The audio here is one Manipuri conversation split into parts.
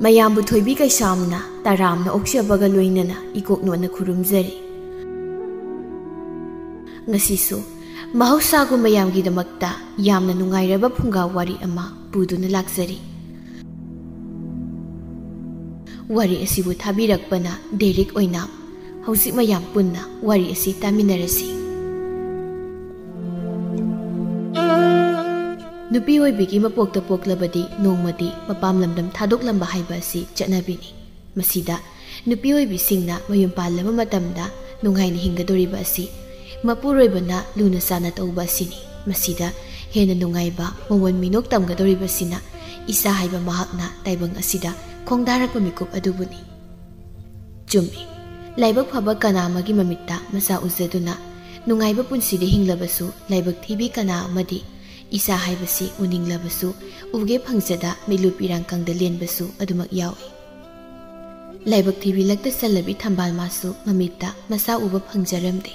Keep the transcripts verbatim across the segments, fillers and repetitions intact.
ꯃꯌꯥꯝꯕꯨ ꯊꯣꯏꯕꯤ ꯀꯩꯁꯥꯝꯅ ꯇꯔꯥꯝꯅ ꯑꯣꯛꯆꯕꯒ ꯂꯣꯏꯅꯅ ꯏꯀꯣꯛ ꯅꯣꯟꯅ ꯈꯨꯔꯨꯝꯖꯔꯤ꯫ ꯉꯁꯤꯁꯨ ꯃꯍꯧꯁꯥꯒꯨꯝ ꯃꯌꯥꯝꯒꯤꯗꯃꯛꯇ ꯌꯥꯝꯅ ꯅꯨꯡꯉꯥꯏꯔꯕ ꯐꯨꯡꯒꯥ ꯋꯥꯔꯤ ꯑꯃ ꯄꯨꯗꯨꯅ ꯂꯥꯛꯆꯔꯤ꯫ ꯋꯥꯔꯤ ꯑꯁꯤꯕꯨ ꯊꯥꯕꯤꯔꯛꯄꯅ ꯗꯦꯔꯤꯛ ꯑꯣꯏꯅ꯫ ꯍꯧꯖꯤꯛ ꯃꯌꯥꯝ ꯄꯨꯟꯅ ꯋꯥꯔꯤ ꯑꯁꯤ ꯇꯥꯃꯤꯟꯅꯔꯁꯤ꯫ ꯅꯨꯄꯤ ꯑꯣꯏꯕꯤꯒꯤ ꯃꯄꯣꯛꯇ ꯄꯣꯛꯂꯕꯗꯤ ꯅꯣꯡꯃꯗꯤ ꯃꯄꯥꯝ ꯂꯝꯗꯝ ꯊꯥꯗꯣꯛꯂꯝꯕ ꯍꯥꯏꯕ ꯑꯁꯤ ꯆꯠꯅꯕꯤꯅꯤ꯫ ꯃꯁꯤꯗ ꯅꯨꯄꯤ ꯑꯣꯏꯕꯤꯁꯤꯡꯅ ꯃꯌꯨꯝ ꯄꯥꯜꯂꯕ ꯃꯇꯝꯗ ꯅꯨꯡꯉꯥꯏꯅ ꯍꯤꯡꯒꯗꯧꯔꯤꯕ ꯑꯁꯤ ꯃꯄꯨꯔꯣꯏꯕꯅ ꯂꯨꯅ ꯆꯥꯟꯅ ꯇꯧꯕ ꯑꯁꯤꯅꯤ꯫ ꯃꯁꯤꯗ ꯍꯦꯟꯅ ꯅꯨꯡꯉꯥꯏꯕ ꯃꯑꯣꯟ ꯃꯤꯅꯣꯛ ꯇꯝꯒꯗꯧꯔꯤꯕꯁꯤꯅ ꯏꯆꯥ ꯍꯥꯏꯕ ꯃꯍꯥꯛꯅ ꯇꯥꯏꯕꯪ ꯑꯁꯤꯗ ꯈꯣꯡꯗꯥꯔꯛꯄ ꯃꯤꯀꯨꯞ ꯑꯗꯨꯕꯨꯅꯤ꯫ ꯆꯨꯝꯃꯤ꯫ ꯂꯥꯏꯕꯛ ꯐꯕ ꯀꯅꯥ ꯑꯃꯒꯤ ꯃꯃꯤꯠꯇ ꯃꯆꯥ ꯎꯖꯗꯨꯅ ꯅꯨꯡꯉꯥꯏꯕ ꯄꯨꯟꯁꯤꯗ ꯍꯤꯡꯂꯕꯁꯨ, ꯂꯥꯏꯕꯛ ꯊꯤꯕꯤ ꯀꯅꯥ ꯑꯃꯗꯤ ꯏꯆꯥ ꯍꯥꯏꯕꯁꯤ ꯎꯅꯤꯡꯂꯕꯁꯨ ꯎꯒꯦ ꯐꯪꯖꯗ ꯃꯤꯠꯂꯨ ꯄꯤꯔꯥꯡ ꯀꯪꯗ ꯂꯦꯟꯕꯁꯨ ꯑꯗꯨꯃꯛ ꯌꯥꯎꯏ꯫ ꯂꯥꯏꯕꯛ ꯊꯤꯕꯤ ꯂꯛꯇ ꯆꯜꯂꯕꯤ ꯊꯝꯕꯥꯜ ꯃꯥꯁꯨ ꯃꯃꯤꯠꯇ ꯃꯆꯥ ꯎꯕ ꯐꯪꯖꯔꯝꯗꯦ꯫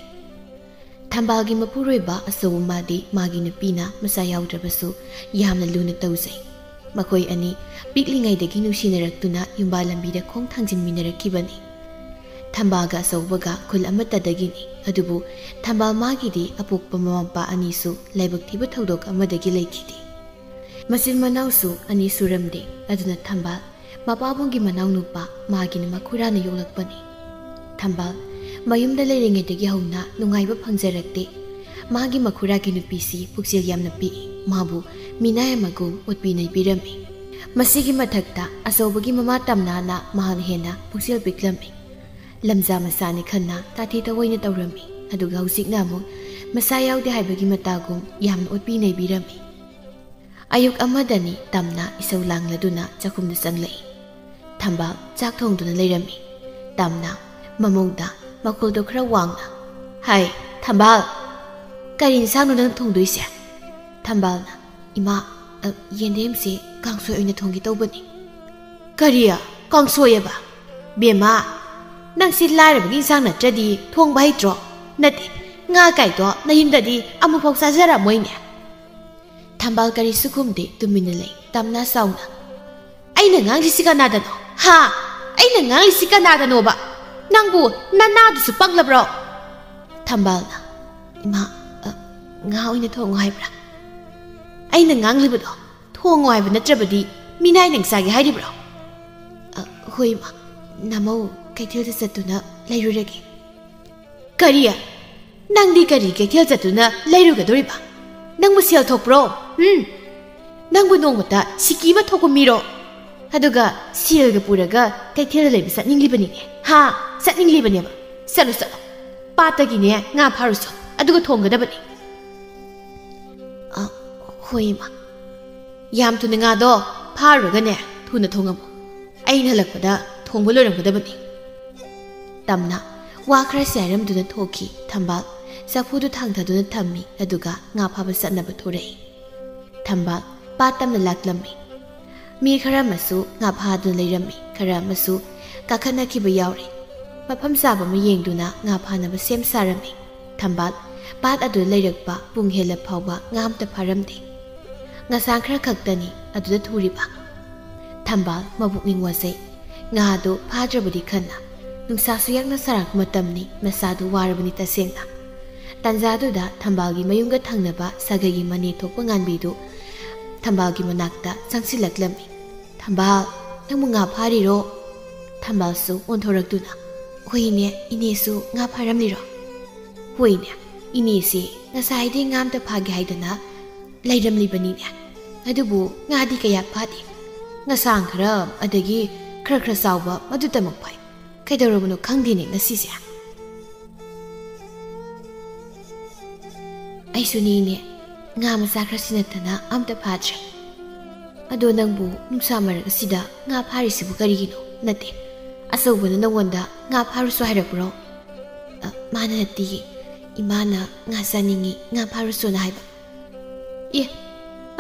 ꯊꯝꯕꯥꯜꯒꯤ ꯃꯄꯨꯔꯣꯏꯕ ꯑꯆꯧꯕ ꯃꯥꯗꯤ ꯃꯥꯒꯤ ꯅꯨꯄꯤꯅ ꯃꯆꯥ ꯌꯥꯎꯗ꯭ꯔꯕꯁꯨ ꯌꯥꯝꯅ ꯂꯨꯅ ꯇꯧꯖꯩ꯫ ꯃꯈꯣꯏ ꯑꯅꯤ ꯄꯤꯛꯂꯤꯉꯩꯗꯒꯤ ꯅꯨꯡꯁꯤꯅꯔꯛꯇꯨꯅ ꯌꯨꯝꯕꯥꯜ ꯂꯝꯕꯤꯗ ꯈꯣꯡ ꯊꯥꯡꯖꯤꯟꯃꯤꯟꯅꯔꯛꯈꯤꯕꯅꯤ꯫ ꯊꯝꯕꯥꯜꯒ ꯑꯆꯧꯕꯒ ꯈꯨꯜ ꯑꯃꯠꯇꯗꯒꯤꯅꯤ꯫ ꯑꯗꯨꯕꯨ ꯊꯝꯕꯥꯜ ꯃꯥꯒꯤꯗꯤ ꯑꯄꯣꯛꯄ ꯃꯃꯥ ꯃꯄꯥ ꯑꯅꯤꯁꯨ ꯂꯥꯏꯕꯛ ꯊꯤꯕ ꯊꯧꯗꯣꯛ ꯑꯃꯗꯒꯤ ꯂꯩꯈꯤꯗꯦ꯫ ꯃꯆꯤꯟ ꯃꯅꯥꯎꯁꯨ ꯑꯅꯤ ꯁꯨꯔꯝꯗꯦ꯫ ꯑꯗꯨꯅ ꯊꯝꯕꯥꯜ ꯃꯄꯥꯕꯨꯡꯒꯤ ꯃꯅꯥꯎꯅꯨꯄꯥ, ꯃꯥꯒꯤꯅ ꯃꯈꯨꯔꯥꯅ ꯌꯣꯛꯂꯛꯄꯅꯤ꯫ ꯊꯝꯕꯥꯜ ꯃꯌꯨꯝꯗ ꯂꯩꯔꯤꯉꯩꯗꯒꯤ ꯍꯧꯅ ꯅꯨꯡꯉꯥꯏꯕ ꯐꯪꯖꯔꯛꯇꯦ꯫ ꯃꯥꯒꯤ ꯃꯈꯨꯔꯥꯒꯤ ꯅꯨꯄꯤꯁꯤ ꯄꯨꯛꯆꯦꯜ ꯌꯥꯝꯅ ꯄꯤꯛꯏ꯫ ꯃꯥꯕꯨ ꯃꯤꯅꯥꯏ ꯑꯃꯒꯨꯝ ꯑꯣꯠꯄꯤ ꯅꯩꯕꯤꯔꯝꯃꯤ꯫ ꯃꯁꯤꯒꯤ ꯃꯊꯛꯇ ꯑꯆꯧꯕꯒꯤ ꯃꯃꯥ ꯇꯝꯅꯥꯅ ꯃꯍꯥꯛꯅ ꯍꯦꯟꯅ ꯄꯨꯛꯆꯦꯜ ꯄꯤꯛꯂꯝꯃꯤ꯫ ꯂꯝꯖꯥ ꯃꯆꯥꯅꯤ ꯈꯟꯅ ꯇꯥꯊꯤ ꯇꯧꯑꯣꯏꯅ ꯇꯧꯔꯝꯃꯤ꯫ ꯑꯗꯨꯒ ꯍꯧꯖꯤꯛꯅ ꯑꯃꯨꯛ ꯃꯆꯥ ꯌꯥꯎꯗꯦ ꯍꯥꯏꯕꯒꯤ ꯃꯇꯥꯒꯨꯝ ꯌꯥꯝꯅ ꯑꯣꯠꯄꯤ ꯅꯩꯕꯤꯔꯝꯃꯤ꯫ ꯑꯌꯨꯛ ꯑꯃꯗꯅꯤ ꯇꯝꯅ ꯏꯁꯧ ꯂꯥꯡꯂꯗꯨꯅ ꯆꯥꯛꯈꯨꯝꯗ ꯆꯪꯂꯛꯏ꯫ ꯊꯝꯕꯥꯜ ꯆꯥꯛ ꯊꯣꯡꯗꯨꯅ ꯂꯩꯔꯝꯃꯤ꯫ ꯇꯝꯅ ꯃꯃꯧꯗ ꯃꯈꯣꯜꯗꯣ ꯈꯔ ꯋꯥꯡꯅ, "ꯍꯥꯏ, ꯊꯝꯕꯥꯜ, ꯀꯔꯤ ꯏꯟꯁꯥꯡꯅꯣ ꯅꯪ ꯊꯣꯡꯗꯣꯏꯁꯦ?" ꯊꯝꯕꯥꯜꯅ, "ꯏꯃꯥ, ꯑ, ꯌꯦꯟꯗꯦꯝꯁꯦ ꯀꯥꯡꯁꯣꯏ ꯑꯣꯏꯅ ꯊꯣꯡꯒꯦ ꯇꯧꯕꯅꯤ꯫" "ꯀꯔꯤ? ꯀꯥꯡꯁꯣꯏꯑꯕ? ꯕꯦꯝꯃ, ꯅꯪꯁꯤ ꯂꯥꯏꯔꯕꯒꯤ ꯏꯟꯁꯥꯡ ꯅꯠꯇ꯭ꯔꯗꯤ ꯊꯣꯡꯕ ꯍꯩꯇ꯭ꯔꯣ? ꯅꯠꯇꯦ, ꯉꯥ ꯀꯥꯏꯗꯣ ꯅꯌꯨꯝꯗꯗꯤ ꯑꯃꯨꯛꯐꯥꯎ ꯆꯥꯖꯔꯝꯃꯣꯏꯅꯦ?" ꯊꯝꯕꯥꯜ ꯀꯔꯤꯁꯨ ꯈꯨꯝꯗꯦ, ꯇꯨꯃꯤꯟꯅ ꯂꯩ꯫ ꯇꯝꯅ ꯆꯥꯎꯅ, ꯑꯩꯅ ꯉꯥꯡꯂꯤꯁꯤ ꯀꯅꯥꯗꯅꯣ? ꯍꯥ? ꯑꯩꯅ ꯉꯥꯡꯂꯤꯁꯤ ꯀꯅꯥꯗꯅꯣꯕ? ꯅꯪꯕꯨ ꯅꯅꯥꯗꯨꯁꯨ ꯄꯪꯂꯕ꯭ꯔꯣ? ꯊꯝꯕꯥꯜꯅ, "ꯏꯃꯥ, ꯑ, ꯉꯥ ꯑꯣꯏꯅ ꯊꯣꯡꯉꯣ ꯍꯥꯏꯕ꯭ꯔꯥ?" ꯑꯩꯅ ꯉꯥꯡꯂꯤꯕꯗꯣ ꯊꯣꯡꯉꯣ ꯍꯥꯏꯕ ꯅꯠꯇ꯭ꯔꯕꯗꯤ ꯃꯤꯅꯥꯏ ꯅꯪ ꯆꯥꯒꯦ ꯍꯥꯏꯔꯤꯕ꯭ꯔꯣ? "ꯑ, ꯍꯣꯏ, ꯏꯃꯥ꯫ ꯅꯃꯧ ꯀꯩꯊꯦꯜꯗ ꯆꯠꯇꯨꯅ ꯂꯩꯔꯨꯔꯒꯦ꯫" "ꯀꯔꯤ? ꯅꯪꯗꯤ ꯀꯔꯤ ꯀꯩꯊꯦꯜ ꯆꯠꯇꯨꯅ ꯂꯩꯔꯨꯒꯗꯧꯔꯤꯕ? ꯅꯪꯕꯨ ꯁꯦꯜ ꯊꯣꯛꯄ꯭ꯔꯣ? ꯎꯝ? ꯅꯪꯕꯨ ꯅꯣꯡꯃꯇ ꯁꯤꯀꯤ ꯑꯃ ꯊꯣꯛꯄ ꯃꯤꯔꯣ? ꯑꯗꯨꯒ ꯁꯦꯜꯒ ꯄꯨꯔꯒ ꯀꯩꯊꯦꯜꯗ ꯂꯩꯕ ꯆꯠꯅꯤꯡꯂꯤꯕꯅꯤꯅꯦ꯫ ꯍꯥ? ꯆꯠꯅꯤꯡꯂꯤꯕꯅꯦꯕ꯫ ꯆꯠꯂꯨ, ꯆꯠꯂꯨ꯫ ꯄꯥꯠꯇꯒꯤꯅꯦ ꯉꯥ ꯐꯥꯔꯨꯁꯣ꯫ ꯑꯗꯨꯒ ꯊꯣꯡꯒꯗꯕꯅꯤ꯫" "ꯑ, ꯍꯣꯏ, ꯏꯃꯥ꯫" "ꯌꯥꯝ ꯊꯨꯅ ꯉꯥꯗꯣ ꯐꯥꯔꯨꯔꯒꯅꯦ, ꯊꯨꯅ ꯊꯣꯡꯉꯝꯃꯨ꯫ ꯑꯩꯅ ꯍꯜꯂꯛꯄꯗ ꯊꯣꯡꯕ ꯂꯣꯏꯔꯝꯒꯗꯕꯅꯤ꯫" ꯇꯝꯅ ꯋꯥ ꯈꯔꯁꯤ ꯍꯥꯏꯔꯝꯗꯨꯅ ꯊꯣꯛꯈꯤ꯫ ꯊꯝꯕꯥꯜ ꯆꯐꯨꯗꯨ ꯊꯥꯡꯊꯗꯨꯅ ꯊꯝꯃꯤ, ꯑꯗꯨꯒ ꯉꯥ ꯐꯥꯕ ꯆꯠꯅꯕ ꯊꯣꯔꯛꯏ꯫ ꯊꯝꯕꯥꯜ ꯄꯥꯠ ꯇꯝꯅ ꯂꯥꯛꯂꯝꯃꯤ꯫ ꯃꯤ ꯈꯔ ꯑꯃꯁꯨ ꯉꯥ ꯐꯥꯗꯨꯅ ꯂꯩꯔꯝꯃꯤ, ꯈꯔ ꯑꯃꯁꯨ ꯀꯥꯈꯠꯅꯈꯤꯕ ꯌꯥꯎꯔꯤ꯫ ꯃꯐꯝ ꯆꯥꯕ ꯑꯃ ꯌꯦꯡꯗꯨꯅ ꯉꯥ ꯐꯥꯅꯕ ꯁꯦꯝ ꯁꯥꯔꯝꯃꯤ꯫ ꯊꯝꯕꯥꯜ ꯄꯥꯠ ꯑꯗꯨꯗ ꯂꯩꯔꯛꯄ ꯄꯨꯡ ꯍꯦꯜꯂ ꯐꯥꯎꯕ ꯉꯥ ꯑꯝꯇ ꯐꯥꯔꯝꯗꯦ꯫ ꯉꯁꯥꯡ ꯈꯔ ꯈꯛꯇꯅꯤ ꯑꯗꯨꯗ ꯊꯨꯔꯤꯕ꯫ ꯊꯝꯕꯥꯜ ꯃꯕꯨꯛꯅꯤꯡ ꯋꯥꯖꯩ꯫ ꯉꯥꯗꯨ ꯐꯥꯗ꯭ꯔꯕꯗꯤ ꯈꯟꯅ꯫ ꯅꯨꯡꯁꯥꯁꯨ ꯌꯥꯛꯅ ꯁꯥꯔꯛꯄ ꯃꯇꯝꯅꯤ, ꯃꯁꯥꯗꯨ ꯋꯥꯔꯕꯅꯤ ꯇꯁꯦꯡꯅ꯫ ꯇꯥꯟꯖꯥꯗꯨꯗ ꯊꯝꯕꯥꯜꯒꯤ ꯃꯌꯨꯝꯒ ꯊꯪꯅꯕ ꯁꯥꯒꯩꯒꯤ ꯃꯅꯦ ꯊꯣꯛꯄ ꯉꯥꯟꯕꯤꯗꯨ ꯊꯝꯕꯥꯜꯒꯤ ꯃꯅꯥꯛꯇ ꯆꯪꯁꯤꯜꯂꯛꯂꯝꯃꯤ꯫ "ꯊꯝꯕꯥꯜ, ꯅꯪꯕꯨ ꯉꯥ ꯐꯥꯔꯤꯔꯣ?" ꯊꯝꯕꯥꯜꯁꯨ ꯑꯣꯟꯊꯣꯔꯛꯇꯨꯅ, "ꯍꯣꯏꯅꯦ, ꯏꯅꯦꯁꯨ ꯉꯥ ꯐꯥꯔꯝꯂꯤꯔꯣ?" "ꯍꯣꯏꯅꯦ, ꯏꯅꯦꯁꯦ ꯉꯁꯥꯏꯗꯤ ꯉꯥ ꯑꯝꯇ ꯐꯥꯒꯦ ꯍꯥꯏꯗꯅ ꯂꯩꯔꯝꯂꯤꯕꯅꯤꯅꯦ꯫ ꯑꯗꯨꯕꯨ ꯉꯥꯗꯤ ꯀꯌꯥ ꯐꯥꯗꯦ꯫ ꯉꯁꯥꯡ ꯈꯔ, ꯑꯗꯒꯤ ꯈꯔ ꯈꯔ ꯆꯥꯎꯕ, ꯃꯗꯨꯇꯃꯛ ꯐꯥꯏ꯫ ꯀꯩꯗꯧꯔꯕꯅꯣ ꯈꯪꯗꯦꯅꯦ ꯉꯁꯤꯁꯦ꯫" "ꯑꯩꯁꯨꯅꯤꯅꯦ, ꯉꯥ ꯃꯆꯥ ꯈꯔꯁꯤ ꯅꯠꯇꯅ ꯑꯝꯇ ꯐꯥꯗ꯭ꯔꯦ꯫ ꯑꯗꯣ ꯅꯪꯕꯨ ꯅꯨꯡꯁꯥ ꯃꯔꯛ ꯑꯁꯤꯗ ꯉꯥ ꯐꯥꯔꯤꯁꯤꯕꯨ ꯀꯔꯤꯒꯤꯅꯣ? ꯅꯠꯇꯦ, ꯑꯆꯧꯕꯅ ꯅꯪꯉꯣꯟꯗ ꯉꯥ ꯐꯥꯔꯨꯁꯨ ꯍꯥꯏꯔꯛꯄ꯭ꯔꯣ?" "ꯑ, ꯃꯥꯅ ꯅꯠꯇꯤꯌꯦ, ꯏꯃꯥꯅ ꯉꯥ ꯆꯥꯅꯤꯡꯉꯤ, ꯉꯥ ꯐꯥꯔꯨꯁꯣꯅ ꯍꯥꯏꯕ꯫" "ꯑꯦ,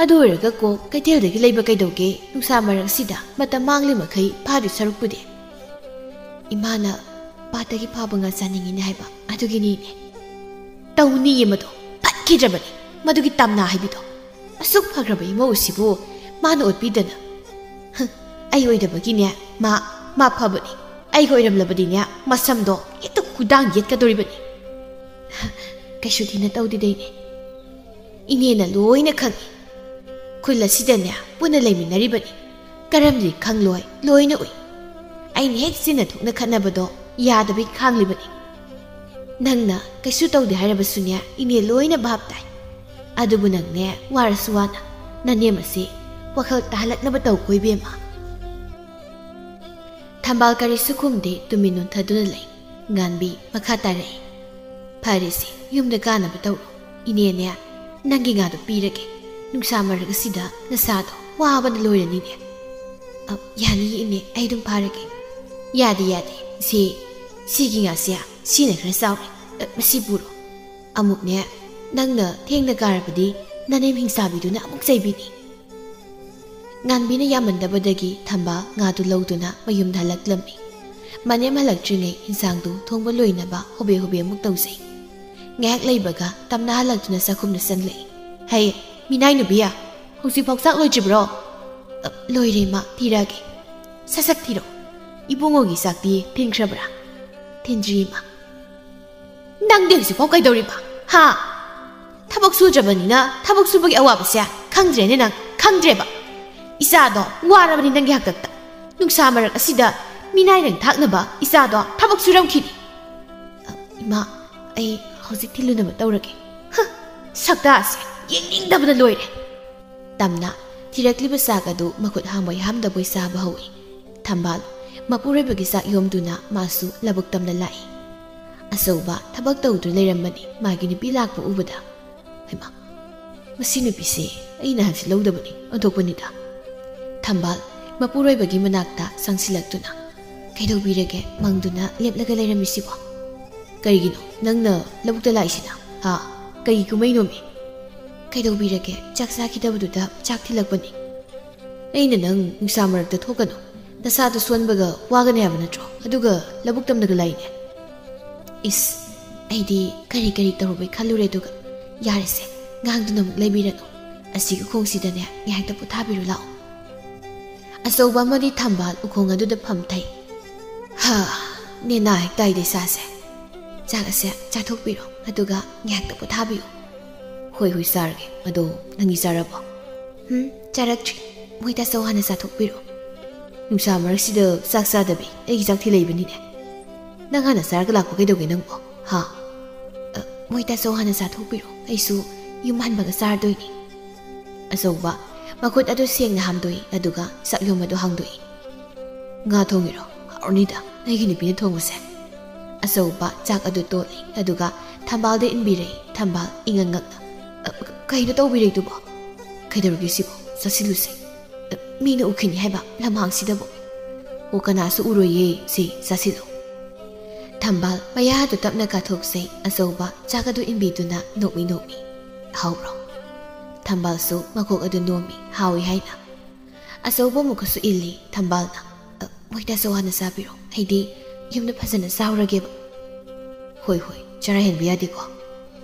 ꯑꯗꯨ ꯑꯣꯏꯔꯒ ꯀꯣꯛ ꯀꯩꯊꯦꯜꯗꯒꯤ ꯂꯩꯕ ꯀꯩꯗꯧꯒꯦ? ꯅꯨꯡꯁꯥ ꯃꯔꯛꯁꯤꯗ ꯃꯇꯝ ꯃꯥꯡꯂꯤ ꯃꯈꯩ ꯐꯥꯗꯣꯏ ꯁꯔꯨꯛꯄꯨꯗꯤ꯫" "ꯏꯃꯥꯅ ꯄꯥꯠꯇꯒꯤ ꯐꯥꯕ ꯉꯥ ꯆꯥꯅꯤꯡꯉꯤꯅꯦ ꯍꯥꯏꯕ, ꯑꯗꯨꯒꯤꯅꯤꯅꯦ꯫" "ꯇꯧꯅꯤꯌꯦ ꯃꯗꯣ, ꯐꯠꯈꯤꯗ꯭ꯔꯕꯅꯤ ꯃꯗꯨꯒꯤ ꯇꯝꯅ ꯍꯥꯏꯕꯤꯗꯣ꯫ ꯑꯁꯨꯛ ꯐꯈ꯭ꯔꯕ ꯏꯃꯧ ꯑꯁꯤꯕꯨ ꯃꯥꯅ ꯑꯣꯠꯄꯤꯗꯅ꯫" "ꯍ, ꯑꯩ ꯑꯣꯏꯗꯕꯒꯤꯅꯦ, ꯃꯥ, ꯃꯥ ꯐꯕꯅꯤ꯫ ꯑꯩꯒ ꯑꯣꯏꯔꯝꯂꯕꯗꯤꯅꯦ, ꯃꯁꯝꯗꯣ ꯍꯦꯛꯇ ꯈꯨꯗꯥꯡ ꯌꯦꯠꯀꯗꯧꯔꯤꯕꯅꯤ꯫ ꯀꯩꯁꯨ ꯊꯤꯅ ꯇꯧꯗꯦꯗ, ꯏꯅꯦ꯫ ꯏꯅꯦꯅ ꯂꯣꯏꯅ ꯈꯪꯏ꯫ ꯈꯨꯜ ꯑꯁꯤꯗꯅꯦ ꯄꯨꯟꯅ ꯂꯩꯃꯤꯟꯅꯔꯤꯕꯅꯤ꯫ ꯀꯔꯝꯗꯤ ꯈꯪꯂꯣꯏ, ꯂꯣꯏꯅ ꯎꯏ꯫ ꯑꯩꯅ ꯍꯦꯛ ꯆꯤꯟꯅ ꯊꯣꯛꯅ ꯈꯠꯅꯕꯗꯣ ꯌꯥꯗꯕꯩ ꯈꯥꯡꯂꯤꯕꯅꯤ꯫ ꯅꯪꯅ ꯀꯩꯁꯨ ꯇꯧꯗꯦ ꯍꯥꯏꯔꯕꯁꯨꯅꯦ, ꯏꯅꯦ ꯂꯣꯏꯅ ꯚꯥꯞ ꯇꯥꯏ꯫ ꯑꯗꯨꯕꯨ ꯅꯪꯅꯦ, ꯋꯥꯔꯁꯨ ꯋꯥꯅ ꯅꯅꯦꯝ ꯑꯁꯤ ꯋꯥꯈꯜ ꯇꯥꯍꯜꯂꯛꯅꯕ ꯇꯧꯀꯣ, ꯏꯕꯦꯝꯃ꯫ ꯊꯝꯕꯥꯜ ꯀꯔꯤꯁꯨ ꯈꯨꯝꯗꯦ, ꯇꯨꯃꯤꯟ ꯅꯣꯟꯊꯗꯨꯅ ꯂꯩ꯫ ꯉꯥꯟꯕꯤ ꯃꯈꯥ ꯇꯥꯔꯛꯏ꯫ ꯐꯔꯦꯁꯦ, ꯌꯨꯝꯗ ꯀꯥꯅꯕ ꯇꯧꯔꯣ꯫ ꯏꯅꯦꯅꯦ, ꯅꯪꯒꯤ ꯉꯥꯗꯣ ꯄꯤꯔꯒꯦ꯫ ꯅꯨꯡꯁꯥ ꯃꯔꯛ ꯑꯁꯤꯗ ꯅꯁꯥꯗꯣ ꯋꯥꯕꯅ ꯂꯣꯏꯔꯅꯤꯅꯦ꯫ ꯑ, ꯌꯥꯅꯤꯌꯦ ꯏꯅꯦ, ꯑꯩ ꯑꯗꯨꯝ ꯐꯥꯔꯒꯦ꯫ ꯌꯥꯗꯦ, ꯌꯥꯗꯦ, ꯁꯤ, ꯁꯤꯒꯤ ꯉꯥꯁꯦ ꯁꯤꯅ ꯈꯔ ꯆꯥꯎꯔꯦ꯫ ꯑ, ꯃꯁꯤ ꯄꯨꯔꯣ꯫ ꯑꯃꯨꯛꯅꯦ, ꯅꯪꯅ ꯊꯦꯡꯅ ꯀꯥꯔꯕꯗꯤ ꯅꯅꯦꯝ ꯍꯤꯡꯆꯥꯕꯤꯗꯨꯅ ꯑꯃꯨꯛ ꯆꯩꯕꯤꯅꯤ꯫ ꯉꯥꯟꯕꯤꯅ ꯌꯥꯝꯃꯟꯗꯕꯗꯒꯤ ꯊꯝꯕꯥꯜ ꯉꯥꯗꯨ ꯂꯧꯗꯨꯅ ꯃꯌꯨꯝꯗ ꯍꯜꯂꯛꯂꯝꯃꯤ꯫ ꯃꯅꯦꯝ ꯍꯜꯂꯛꯇ꯭ꯔꯤꯉꯩ ꯏꯟꯁꯥꯡꯗꯨ ꯊꯣꯡꯕ ꯂꯣꯏꯅꯕ ꯍꯣꯕꯦ ꯍꯣꯕꯦ ꯑꯃꯨꯛ ꯇꯧꯖꯩ꯫ ꯉꯥꯏꯍꯥꯛ ꯂꯩꯕꯒ ꯇꯝꯅ ꯍꯜꯂꯛꯇꯨꯅ ꯆꯥꯛꯈꯨꯝꯗ ꯆꯪꯂꯛꯏ꯫ "ꯍꯩ, ꯃꯤꯅꯥꯏ ꯅꯨꯄꯤ, ꯍꯧꯖꯤꯛꯐꯥꯎ ꯆꯥꯛ ꯂꯣꯏꯗ꯭ꯔꯤꯕ꯭ꯔꯣ?" "ꯑ, ꯂꯣꯏꯔꯦ, ꯏꯃꯥ, ꯊꯤꯔꯛꯑꯒꯦ꯫" "ꯁꯠ ꯁꯠ ꯊꯤꯔꯣ꯫ ꯏꯕꯨꯡꯉꯣꯒꯤ ꯆꯥꯛꯇꯤ ꯊꯤꯟꯈ꯭ꯔꯕ꯭ꯔꯥ?" "ꯊꯤꯟꯗ꯭ꯔꯤ, ꯏꯃꯥ꯫" "ꯅꯪꯗꯤ ꯍꯧꯖꯤꯛꯐꯥꯎ ꯀꯩꯗꯧꯔꯤꯕ? ꯍꯥ? ꯊꯕꯛ ꯁꯨꯗ꯭ꯔꯕꯅꯤꯅ ꯊꯕꯛ ꯁꯨꯕꯒꯤ ꯑꯋꯥꯕꯁꯦ ꯈꯪꯗ꯭ꯔꯦꯅꯦ ꯅꯪ, ꯈꯪꯗ꯭ꯔꯦꯕ꯫ ꯏꯆꯥꯗꯣ ꯋꯥꯔꯕꯅꯤ ꯅꯪꯒꯤ ꯍꯥꯛꯇꯛꯇ꯫ ꯅꯨꯡꯁꯥ ꯃꯔꯛ ꯑꯁꯤꯗ ꯃꯤꯅꯥꯏ ꯅꯪ ꯊꯥꯛꯅꯕ ꯏꯆꯥꯗꯣ ꯊꯕꯛ ꯁꯨꯔꯝꯈꯤꯅꯤ꯫" "ꯏꯃꯥ, ꯑꯩ ꯍꯧꯖꯤꯛ ꯊꯤꯜꯂꯨꯅꯕ ꯇꯧꯔꯒꯦ꯫" "ꯍ, ꯁꯛꯇꯥꯁꯦ ꯌꯦꯡꯅꯤꯡꯗꯕꯅ ꯂꯣꯏꯔꯦ꯫" ꯇꯝꯅ ꯊꯤꯔꯛꯂꯤꯕ ꯆꯥꯛ ꯑꯗꯨ ꯃꯈꯨꯠ ꯍꯥꯝꯕꯣꯏ ꯍꯥꯝꯗꯕꯣꯏ ꯆꯥꯕ ꯍꯧꯏ꯫ ꯊꯝꯕꯥꯜ ꯃꯄꯨꯔꯣꯏꯕꯒꯤ ꯆꯥꯛ ꯌꯣꯝꯗꯨꯅ ꯃꯥꯁꯨ ꯂꯧꯕꯨꯛ ꯇꯝꯅ ꯂꯥꯛꯏ꯫ ꯑꯆꯧꯕ ꯊꯕꯛ ꯇꯧꯗꯨꯅ ꯂꯩꯔꯝꯕꯅꯤ ꯃꯥꯒꯤ ꯅꯨꯄꯤ ꯂꯥꯛꯄ ꯎꯕꯗ꯫ "ꯍꯩꯃꯥ, ꯃꯁꯤ ꯅꯨꯄꯤꯁꯦ ꯑꯩꯅ ꯍꯥꯏꯕꯁꯤ ꯂꯧꯗꯕꯅꯤ, ꯑꯣꯟꯊꯣꯛꯄꯅꯤꯗ꯫" ꯊꯝꯕꯥꯜ ꯃꯄꯨꯔꯣꯏꯕꯒꯤ ꯃꯅꯥꯛꯇ ꯆꯪꯁꯤꯜꯂꯛꯇꯨꯅ, "ꯀꯩꯗꯧꯕꯤꯔꯒꯦ ꯃꯪꯗꯨꯅ ꯂꯦꯞꯂꯒ ꯂꯩꯔꯝꯃꯤꯁꯤꯕꯣ? ꯀꯔꯤꯒꯤꯅꯣ ꯅꯪꯅ ꯂꯧꯕꯨꯛꯇ ꯂꯥꯛꯏꯁꯤꯅ? ꯍꯥ? ꯀꯩꯒꯤ ꯀꯨꯝꯍꯩꯅꯣꯃꯤ?" "ꯀꯩꯗꯧꯕꯤꯔꯒꯦ? ꯆꯥꯛ ꯆꯥꯈꯤꯗꯕꯗꯨꯗ ꯆꯥꯛ ꯊꯤꯜꯂꯛꯄꯅꯤ꯫" "ꯑꯩꯅ ꯅꯪ ꯅꯨꯡꯁꯥ ꯃꯔꯛꯇ ꯊꯣꯛꯀꯅꯨ, ꯅꯁꯥꯗꯣ ꯁꯣꯟꯕꯒ ꯋꯥꯒꯅꯤ ꯍꯥꯏꯕ ꯅꯠꯇ꯭ꯔꯣ? ꯑꯗꯨꯒ ꯂꯧꯕꯨꯛ ꯇꯝꯅꯒ ꯂꯥꯛꯏꯅꯦ꯫" "ꯏꯁ, ꯑꯩꯗꯤ ꯀꯔꯤ ꯀꯔꯤ ꯇꯧꯔꯨꯕꯩ ꯈꯜꯂꯨꯔꯦ, ꯑꯗꯨꯒ ꯌꯥꯔꯦꯁꯦ, ꯉꯥꯡꯗꯨꯅ ꯑꯃꯨꯛ ꯂꯩꯕꯤꯔꯅꯨ꯫ ꯑꯁꯤꯒꯤ ꯈꯣꯡꯁꯤꯗꯅꯦ ꯉꯥꯏꯍꯥꯛꯇ ꯄꯣꯊꯥꯕꯤꯔꯨ ꯂꯥꯛꯑꯣ꯫" ꯑꯆꯧꯕ ꯑꯃꯗꯤ ꯊꯝꯕꯥꯜ ꯎꯈꯣꯡ ꯑꯗꯨꯗ ꯐꯝꯊꯩ꯫ "ꯍꯥ, ꯅꯦꯅꯥ ꯍꯦꯛ ꯇꯥꯏꯗ ꯏꯁꯥꯁꯦ꯫ ꯆꯥꯛ ꯑꯁꯦ ꯆꯥꯊꯣꯛꯄꯤꯔꯣ, ꯑꯗꯨꯒ ꯉꯥꯏꯍꯥꯛꯇ ꯄꯣꯊꯥꯕꯤꯌꯨ꯫" "ꯍꯣꯏ, ꯍꯣꯏ, ꯆꯥꯔꯒꯦ꯫ ꯑꯗꯣ ꯅꯪꯗꯤ ꯆꯥꯔꯕꯣ?" "ꯎꯝ, ꯆꯥꯔꯛꯇ꯭ꯔꯤ꯫ ꯃꯣꯏ ꯇꯥꯆꯧ ꯍꯥꯟꯅ ꯆꯥꯊꯣꯛꯄꯤꯔꯣ꯫" "ꯅꯨꯡꯁꯥ ꯃꯔꯛꯁꯤꯗ ꯆꯥꯛ ꯆꯥꯗꯕꯤ ꯑꯩꯒꯤ ꯆꯥꯛ ꯊꯤꯜꯂꯛꯏꯕꯅꯤꯅꯦ꯫ ꯅꯪ ꯍꯥꯟꯅ ꯆꯥꯔꯒ ꯂꯥꯛꯄ ꯀꯩꯗꯧꯒꯦ ꯅꯪꯕꯣ? ꯍꯥ?" "ꯑ, ꯃꯣꯏ ꯇꯥꯆꯧ ꯍꯥꯟꯅ ꯆꯥꯊꯣꯛꯄꯤꯔꯣ, ꯑꯩꯁꯨ ꯌꯨꯝ ꯍꯟꯕꯒ ꯆꯥꯔꯗꯣꯏꯅꯤ꯫" ꯑꯆꯧꯕ ꯃꯈꯨꯠ ꯑꯗꯨ ꯁꯦꯡꯅ ꯍꯥꯝꯗꯣꯛꯏ, ꯑꯗꯨꯒ ꯆꯥꯛꯌꯣꯝ ꯑꯗꯨ ꯍꯥꯡꯗꯣꯛꯏ꯫ "ꯉꯥ ꯊꯣꯡꯉꯤꯔꯣ? ꯍꯥꯎꯔꯅꯤꯗ, ꯑꯩꯒꯤ ꯅꯨꯄꯤꯅ ꯊꯣꯡꯕꯁꯦ꯫" ꯑꯆꯧꯕ ꯆꯥꯛ ꯑꯗꯨ ꯇꯣꯠꯂꯤ, ꯑꯗꯨꯒ ꯊꯝꯕꯥꯜꯗ ꯏꯟꯕꯤꯔꯛꯏ꯫ ꯊꯝꯕꯥꯜ ꯏꯉꯛ ꯉꯛꯅ, "ꯑ, ꯀꯩꯅꯣ ꯇꯧꯕꯤꯔꯛꯏꯗꯨꯕꯣ? ꯀꯩꯗꯧꯔꯒꯦ ꯁꯤꯕꯣ? ꯆꯥꯁꯤꯜꯂꯨꯁꯦ꯫ ꯑ, ꯃꯤꯅ ꯎꯈꯤꯅꯤ ꯍꯥꯏꯕ ꯂꯝꯍꯥꯡꯁꯤꯗꯕꯨ꯫ ꯑꯣ, ꯀꯅꯥꯁꯨ ꯎꯔꯣꯏꯌꯦ, ꯁꯤ ꯆꯥꯁꯤꯜꯂꯨ꯫" ꯊꯝꯕꯥꯜ ꯃꯌꯥꯗꯨ ꯇꯞꯅ ꯀꯥꯊꯣꯛꯆꯩ꯫ ꯑꯆꯧꯕ ꯆꯥꯛ ꯑꯗꯨ ꯏꯟꯕꯤꯗꯨꯅ ꯅꯣꯛꯃꯤ ꯅꯣꯛꯃꯤ, "ꯍꯥꯎꯕ꯭ꯔꯣ?" ꯊꯝꯕꯥꯜꯁꯨ ꯃꯀꯣꯛ ꯑꯗꯨ ꯅꯣꯝꯃꯤ, "ꯍꯥꯎꯏ" ꯍꯥꯏꯅ꯫ ꯑꯆꯧꯕ ꯑꯃꯨꯛꯀꯁꯨ ꯏꯜꯂꯤ꯫ ꯊꯝꯕꯥꯜꯅ, "ꯑ, ꯃꯣꯏ ꯇꯥꯆꯧ ꯍꯥꯟꯅ ꯆꯥꯕꯤꯔꯣ, ꯑꯩꯗꯤ ꯌꯨꯝꯗ ꯐꯖꯅ ꯆꯥꯎꯔꯒꯦꯕ꯫" "ꯍꯣꯏ, ꯍꯣꯏ, ꯆꯔꯥ ꯍꯦꯟꯕ ꯌꯥꯗꯦꯀꯣ꯫"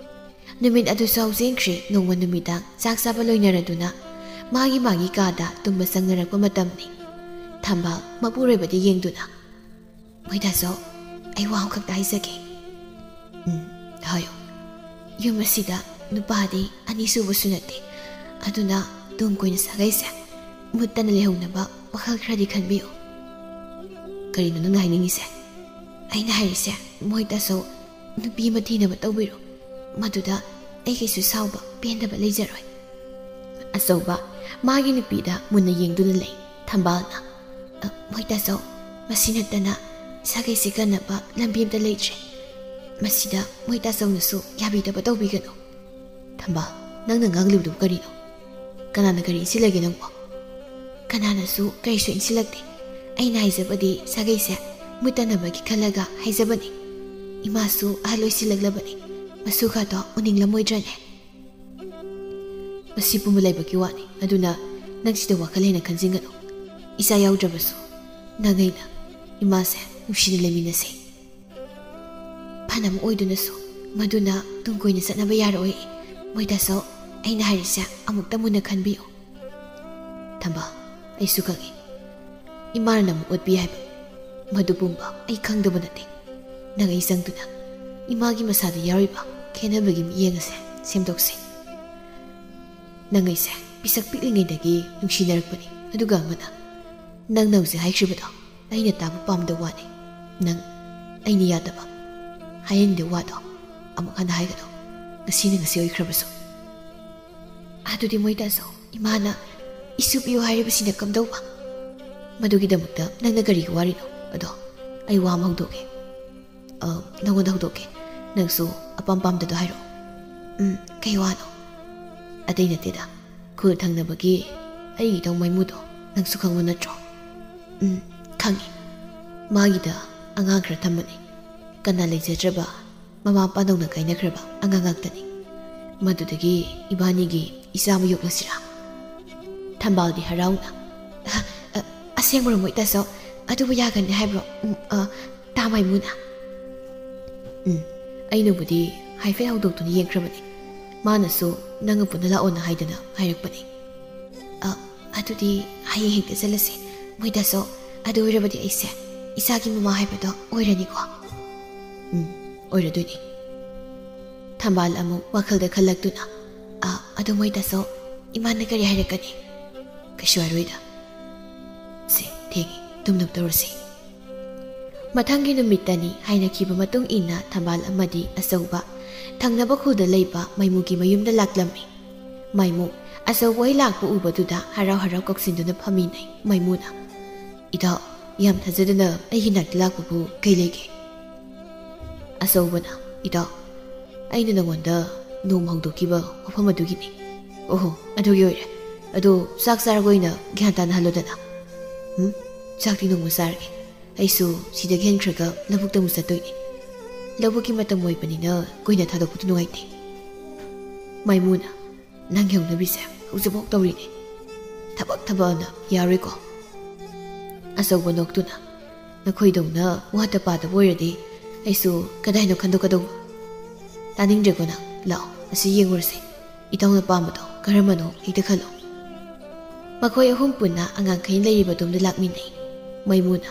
ꯅꯨꯃꯤꯠ ꯑꯗꯨꯁꯨ ꯍꯧꯖꯤꯟꯈ꯭ꯔꯦ꯫ ꯅꯣꯡꯃ ꯅꯨꯃꯤꯗꯥꯡ ꯆꯥꯛ ꯆꯥꯕ ꯂꯣꯏꯅꯔꯗꯨꯅ ꯃꯥꯒꯤ ꯃꯥꯒꯤ ꯀꯥꯗ ꯇꯨꯝꯕ ꯆꯪꯅꯔꯛꯄ ꯃꯇꯝꯅꯤ꯫ ꯊꯝꯕꯥꯜ ꯃꯄꯨꯔꯣꯏꯕꯗ ꯌꯦꯡꯗꯨꯅ, "ꯃꯣꯏ ꯇꯥꯆꯧ, ꯑꯩ ꯋꯥ ꯑꯃꯈꯛꯇ ꯍꯥꯏꯖꯒꯦ꯫" "ꯎꯝ, ꯍꯥꯏꯌꯨ꯫" "ꯌꯨꯝ ꯑꯁꯤꯗ ꯅꯨꯄꯥꯗꯤ ꯑꯅꯤꯁꯨꯕꯁꯨ ꯅꯠꯇꯦ, ꯑꯗꯨꯅ ꯇꯨꯡ ꯀꯣꯏꯅ ꯁꯥꯒꯩꯁꯦ ꯃꯨꯠꯇꯅ ꯂꯩꯍꯧꯅꯕ ꯋꯥꯈꯜ ꯈꯔꯗꯤ ꯈꯟꯕꯤꯌꯨ꯫" "ꯀꯔꯤꯅꯣ ꯅꯪꯅ ꯍꯥꯏꯅꯤꯡꯉꯤꯁꯦ?" "ꯑꯩꯅ ꯍꯥꯏꯔꯤꯁꯦ, ꯃꯣꯏ ꯇꯥꯆꯧ ꯅꯨꯄꯤ ꯑꯃ ꯊꯤꯅꯕ ꯇꯧꯕꯤꯔꯣ, ꯃꯗꯨꯗ ꯑꯩ ꯀꯩꯁꯨ ꯁꯥꯎꯕ ꯄꯦꯟꯗꯕ ꯂꯩꯖꯔꯣꯏ꯫" ꯑꯆꯧꯕ ꯃꯥꯒꯤ ꯅꯨꯄꯤꯗ ꯃꯨꯟꯅ ꯌꯦꯡꯗꯨꯅ ꯂꯩ꯫ ꯊꯝꯕꯥꯜꯅ, "ꯑ, ꯃꯣꯏ ꯇꯥꯆꯧ, ꯃꯁꯤ ꯅꯠꯇꯅ ꯁꯥꯒꯩꯁꯦ ꯀꯟꯅꯕ ꯂꯝꯕꯤ ꯑꯝꯇ ꯂꯩꯇ꯭ꯔꯦ꯫ ꯃꯁꯤꯗ ꯃꯣꯏ ꯇꯥꯆꯧꯅꯁꯨ ꯌꯥꯕꯤꯗꯕ ꯇꯧꯕꯤꯒꯅꯨ꯫" "ꯊꯝꯕꯥꯜ, ꯅꯪꯅ ꯉꯥꯡꯂꯤꯕꯗꯨ ꯀꯔꯤꯅꯣ? ꯀꯅꯥꯅ ꯀꯔꯤ ꯏꯟꯁꯤꯜꯂꯒꯦ ꯅꯪꯕꯣ?" "ꯀꯅꯥꯅꯁꯨ ꯀꯔꯤꯁꯨ ꯏꯟꯁꯤꯜꯂꯛꯇꯦ꯫ ꯑꯩꯅ ꯍꯥꯏꯖꯕꯗꯤ ꯁꯥꯒꯩꯁꯦ ꯃꯨꯠꯇꯅꯕꯒꯤ ꯈꯜꯂꯒ ꯍꯥꯏꯖꯕꯅꯤ꯫ ꯏꯃꯥꯁꯨ ꯑꯍꯜ ꯑꯣꯏꯁꯤꯜꯂꯛꯂꯕꯅꯤ, ꯃꯁꯨꯒꯗꯣ ꯎꯅꯤꯡꯂꯝꯃꯣꯏꯗ꯭ꯔꯅꯦ?" "ꯃꯁꯤ ꯄꯨꯝꯕ ꯂꯩꯕꯒꯤ ꯋꯥꯅꯤ, ꯑꯗꯨꯅ ꯅꯪ ꯁꯤꯗ ꯋꯥꯈꯜ ꯍꯦꯟꯅ ꯈꯟꯖꯤꯟꯒꯅꯨ꯫ ꯏꯆꯥ ꯌꯥꯎꯗ꯭ꯔꯕꯁꯨ ꯅꯪ ꯑꯩꯅ ꯏꯃꯥꯁꯦ ꯅꯨꯡꯁꯤꯅ ꯂꯩꯃꯤꯟꯅꯁꯦ꯫ ꯐꯅ ꯑꯃ ꯑꯣꯏꯗꯨꯅꯁꯨ ꯃꯗꯨꯅ ꯇꯨꯡ ꯀꯣꯏꯅ ꯆꯠꯅꯕ ꯌꯥꯔꯛꯑꯣꯏ꯫ ꯃꯣꯏ ꯇꯥꯆꯧ, ꯑꯩꯅ ꯍꯥꯏꯔꯤꯁꯦ ꯑꯃꯨꯛꯇ ꯃꯨꯟꯅ ꯈꯟꯕꯤꯌꯨ꯫" "ꯊꯝꯕꯥꯜ, ꯑꯩꯁꯨ ꯈꯪꯏ꯫ ꯏꯃꯥꯅ ꯅꯪꯕꯨ ꯑꯣꯠꯄꯤ ꯍꯥꯏꯕ, ꯃꯗꯨ ꯄꯨꯝꯕ ꯑꯩ ꯈꯪꯗꯕ ꯅꯠꯇꯦ꯫ ꯅꯪ ꯑꯩ ꯆꯪꯗꯨꯅ ꯏꯃꯥꯒꯤ ꯃꯁꯥꯗ ꯌꯥꯎꯔꯤꯕ ꯈꯦꯠꯅꯕꯒꯤ ꯃꯤꯠꯌꯦꯡ ꯑꯁꯦ ꯁꯦꯝꯗꯣꯛꯁꯤ꯫ ꯅꯪ ꯑꯩꯁꯦ ꯄꯤꯁꯛ ꯄꯤꯛꯂꯤꯉꯩꯗꯒꯤ ꯅꯨꯡꯁꯤꯅꯔꯛꯄꯅꯤ, ꯑꯗꯨꯒ ꯑꯃꯅ, ꯅꯪꯅ ꯍꯧꯖꯤꯛ ꯍꯥꯏꯈ꯭ꯔꯤꯕꯗꯣ ꯑꯩꯅ ꯇꯥꯕ ꯄꯥꯝꯗꯕ ꯋꯥꯅꯤ꯫ ꯅꯪ ꯑꯩꯅ ꯌꯥꯗꯕ, ꯍꯥꯏꯍꯟꯅꯤꯡꯗꯕ ꯋꯥꯗꯣ ꯑꯃꯨꯛ ꯍꯟꯅ ꯍꯥꯏꯒꯅꯨ, ꯉꯁꯤꯅ ꯉꯁꯤ ꯑꯣꯏꯈ꯭ꯔꯕꯁꯨ꯫ ꯑꯗꯨꯗꯤ ꯃꯣꯏꯗꯁꯨ ꯏꯃꯥꯅ ꯏꯁꯨ ꯄꯤꯌꯨ ꯍꯥꯏꯔꯤꯕꯁꯤꯅ ꯀꯝꯗꯧꯕ? ꯃꯗꯨꯒꯤꯗꯃꯛꯇ ꯅꯪꯅ ꯀꯔꯤꯒꯤ ꯋꯥꯔꯤꯅꯣ? ꯑꯗꯣ ꯑꯩ ꯋꯥ ꯑꯃ ꯍꯧꯗꯣꯛꯀꯦ꯫ ꯑ, ꯅꯉꯣꯟꯗ ꯍꯧꯗꯣꯛꯀꯦ꯫ ꯅꯪꯁꯨ ꯑꯄꯥꯝ ꯄꯥꯝꯗꯗꯣ ꯍꯥꯏꯔꯛꯑꯣ꯫ ꯎꯝ, ꯀꯩ ꯋꯥꯅꯣ? ꯑꯇꯩ ꯅꯠꯇꯦꯗ, ꯈꯨꯜ ꯊꯪꯅꯕꯒꯤ ꯑꯩꯒꯤ ꯏꯇꯧ ꯃꯥꯏꯃꯨꯗꯣ ꯅꯪꯁꯨ ꯈꯪꯕ ꯅꯠꯇ꯭ꯔꯣ? ꯎꯝ, ꯈꯪꯉꯤ꯫ ꯃꯥꯒꯤꯗ ꯑꯉꯥꯡ ꯈꯔ ꯊꯝꯕꯅꯤ꯫ ꯀꯅꯥ ꯂꯩꯖꯗ꯭ꯔꯕ, ꯃꯃꯥ ꯃꯄꯥꯗꯧꯅ ꯀꯥꯏꯅꯈ꯭ꯔꯕ ꯑꯉꯥꯡ ꯉꯥꯛꯇꯅꯤ꯫ ꯃꯗꯨꯗꯒꯤ ꯏꯕꯥꯅꯤꯒꯤ ꯏꯆꯥ ꯑꯃ ꯌꯣꯛꯂꯁꯤꯔꯥ? ꯊꯝꯕꯥꯜꯗꯤ ꯍꯔꯥꯎꯅ, "ꯑ, ꯑ, ꯑꯁꯦꯡꯕꯔꯣ ꯃꯣꯏ ꯇꯥꯆꯧ? ꯑꯗꯨꯕꯨ ꯌꯥꯒꯅꯤ ꯍꯥꯏꯕ꯭ꯔꯣ?" ꯎꯝ, ꯑ, ꯇꯥ ꯃꯥꯏꯃꯨꯅ꯫ ꯎꯝ, ꯑꯩꯅꯕꯨꯗꯤ ꯍꯥꯏꯐꯦꯠ ꯍꯧꯗꯣꯛꯇꯨꯅ ꯌꯦꯡꯈ꯭ꯔꯕꯅꯤ꯫ ꯃꯥꯅꯁꯨ ꯅꯪꯒ ꯄꯨꯟꯅ ꯂꯥꯛꯑꯣꯅ ꯍꯥꯏꯗꯅ ꯍꯥꯏꯔꯛꯄꯅꯤ꯫ "ꯑ, ꯑꯗꯨꯗꯤ ꯍꯌꯦꯡ ꯍꯦꯛꯇ ꯆꯠꯂꯁꯤ꯫ ꯃꯣꯏꯗꯁꯨ ꯑꯗꯨ ꯑꯣꯏꯔꯕꯗꯤ ꯑꯩꯁꯦ ꯏꯆꯥꯒꯤ ꯃꯃꯥ ꯍꯥꯏꯕꯗꯣ ꯑꯣꯏꯔꯅꯤꯀꯣ?" "ꯎꯝ, ꯑꯣꯏꯔꯗꯣꯏꯅꯤ꯫" ꯊꯝꯕꯥꯜ ꯑꯃꯨꯛ ꯋꯥꯈꯜꯗ ꯈꯜꯂꯛꯇꯨꯅ, "ꯑ, ꯑꯗꯨ ꯃꯣꯏꯗꯁꯨ ꯏꯃꯥꯅ ꯀꯔꯤ ꯍꯥꯏꯔꯛꯀꯅꯤ?" "ꯀꯩꯁꯨ ꯍꯥꯏꯔꯣꯏꯗ꯫ ꯁꯦ, ꯊꯦꯡꯉꯦ, ꯇꯨꯝꯅꯕ ꯇꯧꯔꯁꯤ꯫" ꯃꯊꯪꯒꯤ ꯅꯨꯃꯤꯠꯇꯅꯤ ꯍꯥꯏꯅꯈꯤꯕ ꯃꯇꯨꯡ ꯏꯟꯅ ꯊꯝꯕꯥꯜ ꯑꯃꯗꯤ ꯑꯆꯧꯕ ꯊꯪꯅꯕ ꯈꯨꯜꯗ ꯂꯩꯕ ꯃꯥꯏꯃꯨꯒꯤ ꯃꯌꯨꯝꯗ ꯂꯥꯛꯂꯝꯃꯤ꯫ ꯃꯥꯏꯃꯨ ꯑꯆꯧꯕ ꯍꯣꯏ ꯂꯥꯛꯄ ꯎꯕꯗꯨꯗ ꯍꯔꯥꯎ ꯍꯔꯥꯎ ꯀꯧꯁꯤꯟꯗꯨꯅ ꯐꯝꯃꯤꯟꯅꯩ꯫ ꯃꯥꯏꯃꯨꯅ, "ꯏꯇꯥꯎ, ꯌꯥꯝ ꯊꯥꯖꯗꯅ ꯑꯩꯒꯤ ꯅꯥꯛꯇ ꯂꯥꯛꯄꯕꯨ ꯀꯩ ꯂꯩꯒꯦ?" ꯑꯆꯧꯕꯅ, "ꯏꯇꯥꯎ, ꯑꯩꯅ ꯅꯉꯣꯟꯗ ꯅꯣꯡꯃ ꯍꯧꯗꯣꯛꯈꯤꯕ ꯋꯥꯐꯝ ꯑꯗꯨꯒꯤꯅꯤ꯫" "ꯑꯣꯍꯣ, ꯑꯗꯨꯒꯤ ꯑꯣꯏꯔꯦ꯫ ꯑꯗꯣ ꯆꯥꯛ ꯆꯥꯔꯒ ꯑꯣꯏꯅ ꯒ꯭ꯌꯥꯟ ꯇꯥꯅꯍꯜꯂꯣꯗꯅ꯫" "ꯎꯝ, ꯆꯥꯛꯇꯤ ꯅꯣꯡꯃ ꯆꯥꯔꯒꯦ꯫ ꯑꯩꯁꯨ ꯁꯤꯗꯒꯤ ꯍꯦꯟꯈ꯭ꯔꯒ ꯂꯧꯕꯨꯛꯇ ꯑꯃꯨꯛ ꯆꯠꯇꯣꯏꯅꯤ꯫ ꯂꯧꯕꯨꯛꯀꯤ ꯃꯇꯝ ꯑꯣꯏꯕꯅꯤꯅ ꯀꯨꯏꯅ ꯊꯥꯗꯣꯛꯄꯗꯨ ꯅꯨꯡꯉꯥꯏꯇꯦ꯫" ꯃꯥꯏꯃꯨꯅ, "ꯅꯪꯒꯤ ꯍꯧꯅꯕꯤꯁꯦ ꯍꯧꯖꯤꯛꯐꯥꯎ ꯇꯧꯔꯤꯅꯦ꯫ ꯊꯕꯛ ꯊꯕꯛ ꯑꯅ ꯌꯥꯔꯣꯏꯀꯣ?" ꯑꯆꯧꯕ ꯅꯣꯛꯇꯨꯅ, "ꯅꯈꯣꯏꯗꯧꯅ ꯋꯥꯠꯇ ꯄꯥꯗꯕ ꯑꯣꯏꯔꯗꯤ ꯑꯩꯁꯨ ꯀꯗꯥꯏꯅꯣ ꯈꯟꯗꯣꯛꯀꯗꯧꯕ?" "ꯇꯥꯅꯤꯡꯗ꯭ꯔꯦꯀꯣ ꯅꯪ? ꯂꯥꯛꯑꯣ, ꯑꯁꯤ ꯌꯦꯡꯉꯨꯔꯁꯦ꯫ ꯏꯇꯥꯎꯅ ꯄꯥꯝꯕꯗꯣ ꯀꯔꯝꯕꯅꯣ ꯍꯦꯛꯇ ꯈꯜꯂꯣ꯫" ꯃꯈꯣꯏ ꯑꯍꯨꯝ ꯄꯨꯟꯅ ꯑꯉꯥꯡꯈꯩꯅ ꯂꯩꯔꯤꯕ ꯑꯗꯣꯝꯗ ꯂꯥꯛꯃꯤꯟꯅꯩ꯫ ꯃꯩꯃꯨꯅ,